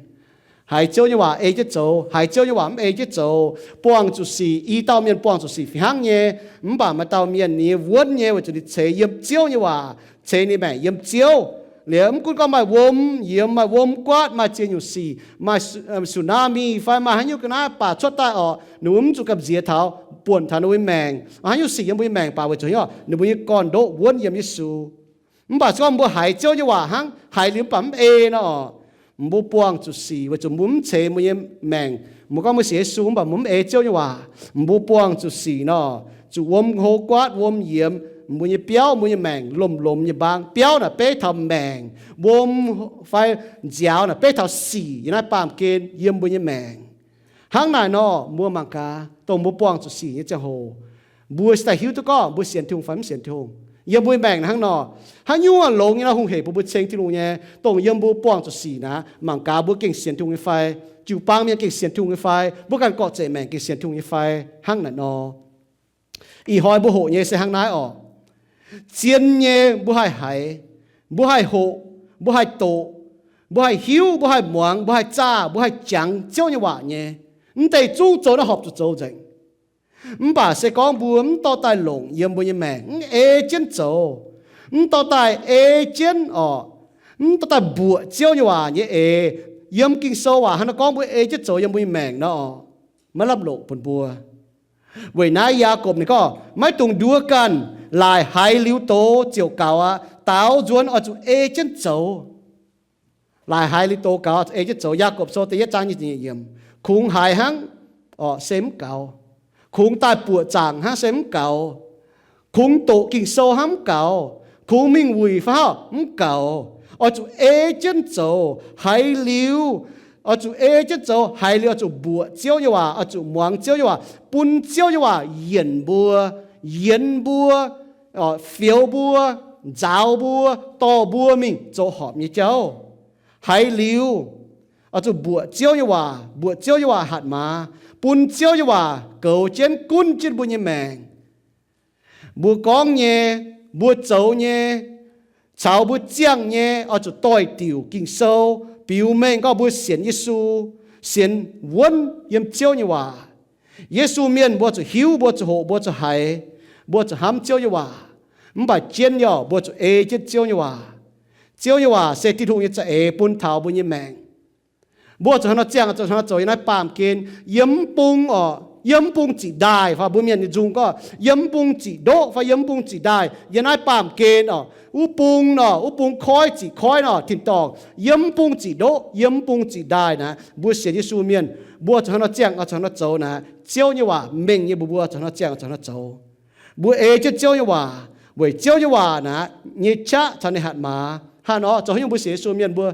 haiz Ziouv nyei waac ei jienv zoux, haiz Ziouv nyei waac mv ei jienv zoux, buangh zuqc sic. I dauh mienh buangh zuqc sic fih hnangv nyei, mv baac maaih dauh mienh ninh nyei wuonv nyei weic zuqc ninh ceix yiem Ziouv nyei waac, ceix ninh maengc yiem Ziouv. Liuz mv gunv gorngv maaih wuom yiemx, maaih wuom guaatv, maaih ziex nyungc sic, maaih tsunami fai maaih haaix nyungc ga'naaiv baac cuotv daaih orqc, ninh mbuo mv zuqc gamh nziex taux, buonc taux ninh mbuo nyei maengc. Haaix nyungc sic yiem mbuo nyei maengc baac weic zuqc hnyouv ninh mbuo nyei gorn-ndoqv wuonv yiem Yesu. Mv baac se gorngv mbuo haiz Ziouv nyei waac hnangv, haiz liuz mv baac mv ei nor orqc, mbuo buangh zuqc sic weic zuqc mbuo mv ceix mbuo nyei maengc. Mbuo gorngv mbuo sienx Yesu mv baac mbuo mv ei Ziouv nyei waac, mbuo buangh zuqc sic nor, zuqc wuom hlo guaatv, wuom yiemx, mbuo nyei biauv, mbuo nyei maengc lomh lomh nyei mbaang. Biauv naaic beiv taux maengc, wuom fai nziaaux naaic beiv taux sic yiem naaiv baamh gen yiem mbuo nyei maengc. Hnangv naaic nor, mbuo mangc gaax, dongh mbuo buangh zuqc sic nyei ziangh hoc, mbuo se daaih hiuv duqv gorngv mbuo sienx Tin-Hungh fai mv sienx Tin-Hungh. Yiem mbuo nyei maengc naaic hnangv nor, haaix nyungc longx nyei nor hungh heic bun mbuo ceng Tin-Hungh nyei, dongh yiem mbuo buangh zuqc sic naaic, mangc gaax mbuo gengh sienx Tin-Hungh nyei fai, jiu-baang mienh gengh sienx Tin-Hungh nyei fai, mbuo ganh gorqv-zeic maengc gengh sienx Tin-Hungh nyei fai, hnangv naaic nor. Ih hnoi mbuo hoqc nyei se hnangv naaiv oc. Zien nyei mbuo haih haiz, mbuo haih hoqc, mbuo haih doqc, mbuo haih hiuv, mbuo haih muangx, mbuo haih zaah, mbuo haih jangx Ziouv nyei waac nyei. Mv deix zungv zoux naaiv horpc zuqc zoux nzengc. Mv baac se gorngv mbuo mv dorh daaih longc yiem mbuo nyei maengc, mv ei jienv zoux, mv dorh daaih ei jienv oc, mv dorh daaih mbuoqc Ziouv nyei waac nyei eix, yiem Ging-Sou waac hnangv naaiv gorngv mbuo ei jienv zoux yiem mbuo nyei maengc nor, maiv lamh longc bun mbuo. Weic naaiv Yaagorpc ninh gorngv, maiv dungx nduov ganh, laaic haiz liuz doz ziouc gaux aqv. Daaux nzuonx oix zuqc ei jienv zoux. Laaic haiz liuz doz gaux, ei jienv zoux. Yaagorpc Sou da'yietv zaang nyic ziepc nyeic yiemc. Kungx haiz hnangv, oc, se mv gaux. Kungx daaih buoqc zaangc hnangv se mv gaux. Kungx doqc Ging-Sou hnangv mv gaux. Kungx mingh wuic fai hnangv mv gaux. Oix zuqc ei jienv zoux, haiz liuz, oix zuqc ei jienv zoux, haiz liuz oix zuqc mbuoqc Ziouv nyei waac, oix zuqc muangx Ziouv nyei waac, bun Ziouv nyei waac yienc mbuo, yienx mbuo, fioux mbuo, nzaaux mbuo, dorh mbuo mingh zoux horpc nyei jauv. Haiz liuz, oix zuqc mbuoqc Ziouv nyei waac, mbuoqc Ziouv nyei waac hatc maaz, bun Ziouv nyei waac goux jienv, gunv jienv mbuo nyei maengc. Mbuo gorngv nyei, mbuo zoux nyei, caux mbuo ziangh nyei, oix zuqc doix-diuc Ging-Sou, biux mengh gorngv mbuo sienx Yesu, sienx wuonv yiem Ziouv nyei waac. Yesu mienh mbuo zuqc hiuv, mbuo zuqc hoqc, mbuo zuqc haiz, mbuo zuqc hnamv Ziouv nyei waac. Mv baac jienv nyei oc, mbuo zuqc ei jienv Ziouv nyei waac. Ziouv nyei waac se Tin-Hungh nyei za'eix bun taux mbuo nyei maengc. Mbuo zuqc hnangv nor ziangh, zuqc hnangv nor zoux yiem naaiv baamh gen. Yiem mv bung oc, yiem mv bung ziqc ndaaih fai mbuo mienh nyei nzung gorngv yiem mv bung ziqc ndoqv fai yiem mv bung ziqc ndaaih, yiem naaiv baamh gen oc, wuov bung nor, wuov bung koiv ziqc koiv nor, tin-dorngh yiem mv bung ziqc ndoqv, yiem mv bung ziqc ndaaih naaic, mbuo sienx Yesu mienh, mbuo zuqc hnangv nor ziangh, zuqc hnangv nor zoux naaic, Ziouv nyei waac mengh nyei mbuox mbuo zuqc hnangv nor ziangh, zuqc hnangv nor zoux. Mbuo ei jienv Ziouv nyei waac, weic Ziouv nyei waac naaic nyei qaqv caux ninh hatc maaz. Hnangv nor zoux haaix nyungc mbuo sienx Yesu mienh mbuo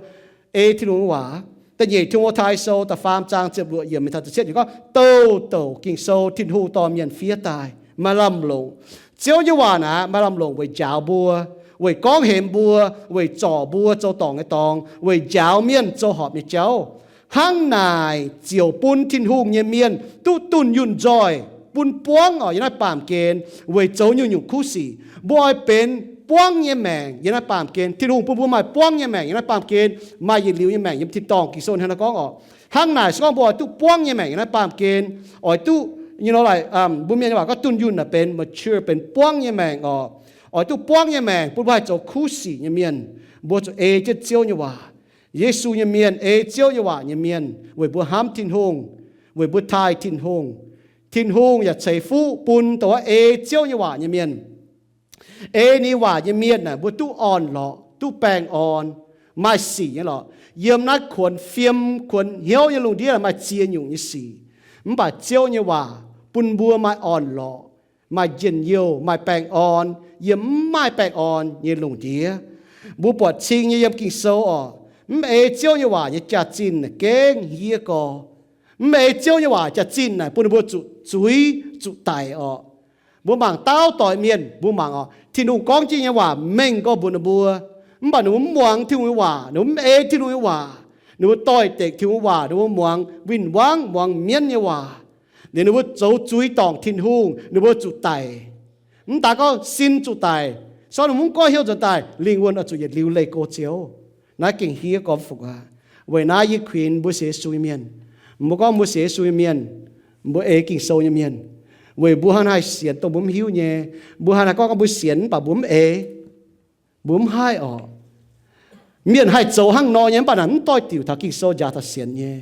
ei Tin-Hungh nyei waac? Da'nyeic Tin-Hungh Taaih Sou da'faam zaang ziepc luoqc yiemc mingh taux ziepc cietv yiemc gorngv, Douh douc Ging-Sou Tin-Hungh dorh mienh fiev daaih, maaih lamh longc. Ziouv nyei waac naaic maaih lamh longc weic njaaux mbuo, weic gorngv hemx mbuo, weic zorc mbuo zoux dorngc nyei dorngx, weic njaaux mienh zoux horpc nyei jauv. Hnangv naaic ziouc bun Tin-Hungh nyei mienh duqv dunh yunh nzoih, bun buangv oc yiem naaiv baamh gen weic zoux nyungc-nyungc kuv sic. Mbuo oix benx buangv nyei maengc yiem naaiv baamh gen. Tin-Hungh bun mbuo maaih buangv nyei maengc yiem naaiv baamh gen, maaih yietc liuz nyei maengc yiem tin-dorngh. Ging-Sou hnangv naaiv gorngv oc. Hnangv naaic se gorngv mbuo oix duqv buangv nyei maengc yiem naaiv baamh gen, oix duqv, you know, like, mbuo mienh nyei waac gorngv dunh yunh naaic benx mature, benx buangv nyei maengc oc. Oix duqv buangv nyei maengc bun mbuo haih zoux kuv sic nyei mienh, mbuo zuqc ei jienv Ziouv nyei waac. Yesu nyei mienh, ei Ziouv nyei waac nyei mienh, weic mbuo hnamv Tin-Hungh, weic mbuo taaih Tin-Hungh. Tin-Hungh yaac ceix fuqv bun dongh wuov ei Ziouv nyei waac nyei mienh. Ei ninh waac nyei mienh naaic, mbuo duqv orn-lorqc, duqv baengh orn, maaih sic nyei lorqc. Yiem naaiv kuonx fiem kuonx hnyouv nyei lungh ndiev maaih ziex nyungc nyei sic. Mv baac Ziouv nyei waac bun mbuo maaih orn-lorqc, maaih njien-youh, maaih baengh orn yiem mv maaih baengh orn nyei lungh ndiev. Mbuo buatc cing nyei yiem Ging-Sou oc, mv ei Ziouv nyei waac nyei jaax-zinh naaic gengh hniev gorx. Mv ei Ziouv nyei waac jaax-zinh naaic bun ninh mbuo zuqc zuiz zuqc daic oc. Mbuo mangc dauh doic mienh, mbuo mangc oc, Tin-Hungh gorngv jienv nyei waac mengh gorx mbuox ninh mbuo. Mv baac ninh mbuo mv muangx Tin-Hungh nyei waac, ninh mbuo mv ei Tin-Hungh nyei waac, ninh mbuo doix-dekc Tin-Hungh nyei waac, ninh mbuo muangx win-wangv, muangx mienv nyei waac. Liuz ninh mbuo zoux zuiz dorngc Tin-Hungh, ninh mbuo zuqc daic. Mv daaih gorngv sin zuqc daic, se gorngv ninh mbuo mv goiv hnyouv nzuonx daaih, lingh wuonh oix zuqc yietc liuz leih go Ziouv. Naaiv gengh hniev gorx fungc aqv. Weic naaiv yie kuinx mbuo sienx Yesu nyei mienh, mbuo gorngv mbuo sienx Yesu nyei mienh, mbuo ei Ging-Sou nyei mienh, weic mbuo hnangv naaiv haih sienx dongh mbuo mv hiuv nyei. Mbuo hnangv naaiv gorngv mbuo sienx mv baac mbuo mv ei, mbuo mv haih oc. Mienh haih zoux hnangv nor nyei mv baac naaic mv doix-diuc taux Ging-Sou njaaux taux sienx nyei.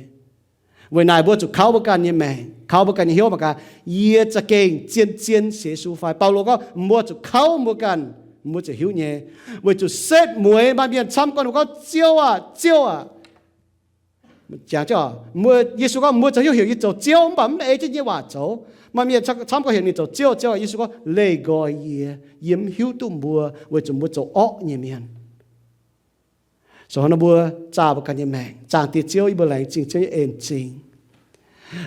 Weic naaic mbuo zuqc kauv mbuo ganh nyei maengc, kauv mbuo ganh nyei hnyouv mangc gaax, yie za'gengh zien-zien sienx Yesu fai? Baulo gorngv mbuo zuqc kauv mbuo ganh, mbuo ziouc hiuv nyei. Weic zuqc setv mueiz maaih mienh camv gorngv, ninh mbuo gorngv, Ziouv aah! Ziouv aah! Jangx, Yesu gorngv, mbuo zoux hnyouv heuc yie zoux Ziouv, mv baac mv ei jienv nyei waac zoux. Maaih mienh camv gorngv heuc ninh zoux Ziouv, Ziouv, Yesu gorngv, leih nqoi yie, yie mv hiuv duqv mbuo, weic zuqc mbuo zoux orqv nyei mienh. Zoux hnangv nor mbuo zaah mbuo ganh nyei maengc. Zaangc Diex Ziouv, yie mbuo laengz zingh Ziouv nyei en-zingh.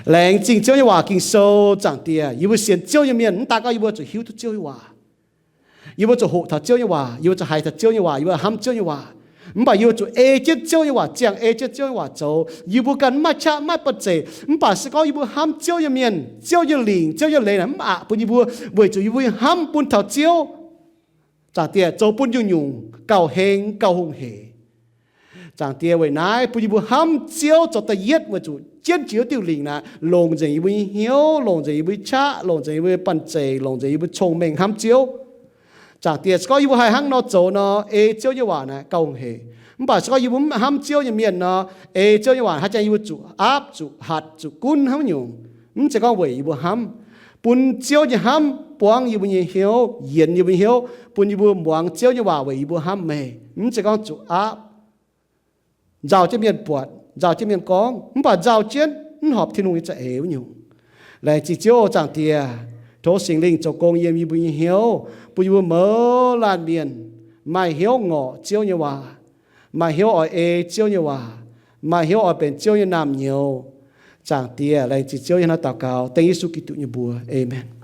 Laengz zingh Ziouv nyei waac Ging-Sou. Zaangc Diex, yie mbuo sienx Ziouv nyei mienh, mv daan gorngv yie mbuo zuqc hiuv duqv Ziouv nyei waac, yie mbuo zuqc hoqc taux Ziouv nyei waac, yie mbuo zuqc haiz taux Ziouv nyei waac, yie mbuo hnamv Ziouv nyei waac, mv baac yie mbuo zuqc ei jienv Ziouv nyei waac, ziangh ei jienv Ziouv nyei waac zoux. Yie mbuo ganh mv maaih qaqv mv maaih banh zeic, mv baac se gorngv yie mbuo hnamv Ziouv nyei mienh, Ziouv nyei lingc, Ziouv nyei leiz naaic mv aqc bun yie mbuo, weic zuqc yie mbuo hnamv bun taux Ziouv. Zaangc Diex, zoux bun nyungc-nyungc gauh heng gauh hungh heic. Zaangc Diex, weic naaiv bun yie mbuo hnamv Ziouv zoux da'yietv, weic zuqc jienv jiex diuh lingc naaic longc nzengc yie mbuo nyei hnyouv, longc nzengc yie mbuo nyei qaqv, longc nzengc yie mbuo nyei banh zeic, longc nzengc yie mbuo cong-mengh hnamv Ziouv. Zaangc Diex, se gorngv yie mbuo haih hnangv nor zoux nor, ei Ziouv nyei waac naaic gauh hungh heic. Mv baac se gorngv yie mbuo mv hnamv Ziouv nyei mienh nor, ei Ziouv nyei waac haaix jangx yie mbuo zuqc aapv, zuqc hatc, zuqc gunv hnangv nyungc. Mv zeiz gorngv weic yie mbuo hnamv. Bun Ziouv nyei hnamv buangv yie mbuo nyei hnyouv, yienx yie mbuo nyei hnyouv, bun yie mbuo muangx Ziouv nyei waac weic yie mbuo hnamv meih. Mv zeiz gorngv zuqc aapv, nzauh jienv mienh buatc, nzauh jienv mienh gorngv, mv baac nzauh jienv mv horpc Tin-Hungh nyei za'eix wuov nyungc. Laengz zingh Ziouv, Zaangc Diex, tov Singx Lingh zoux gong yiem yie mbuo nyei hnyouv, bun yie mbuo mouz laanh mienh maaih hnyouv ngorc Ziouv nyei waac, maaih hnyouv oix ei Ziouv nyei waac, maaih hnyouv oix benx Ziouv nyei naamh nyouz. Zaangc Diex, laengz zingh Ziouv, yie hnangv naaiv daux gaux dengv Yesu Giduc nyei mbuox. Aamen.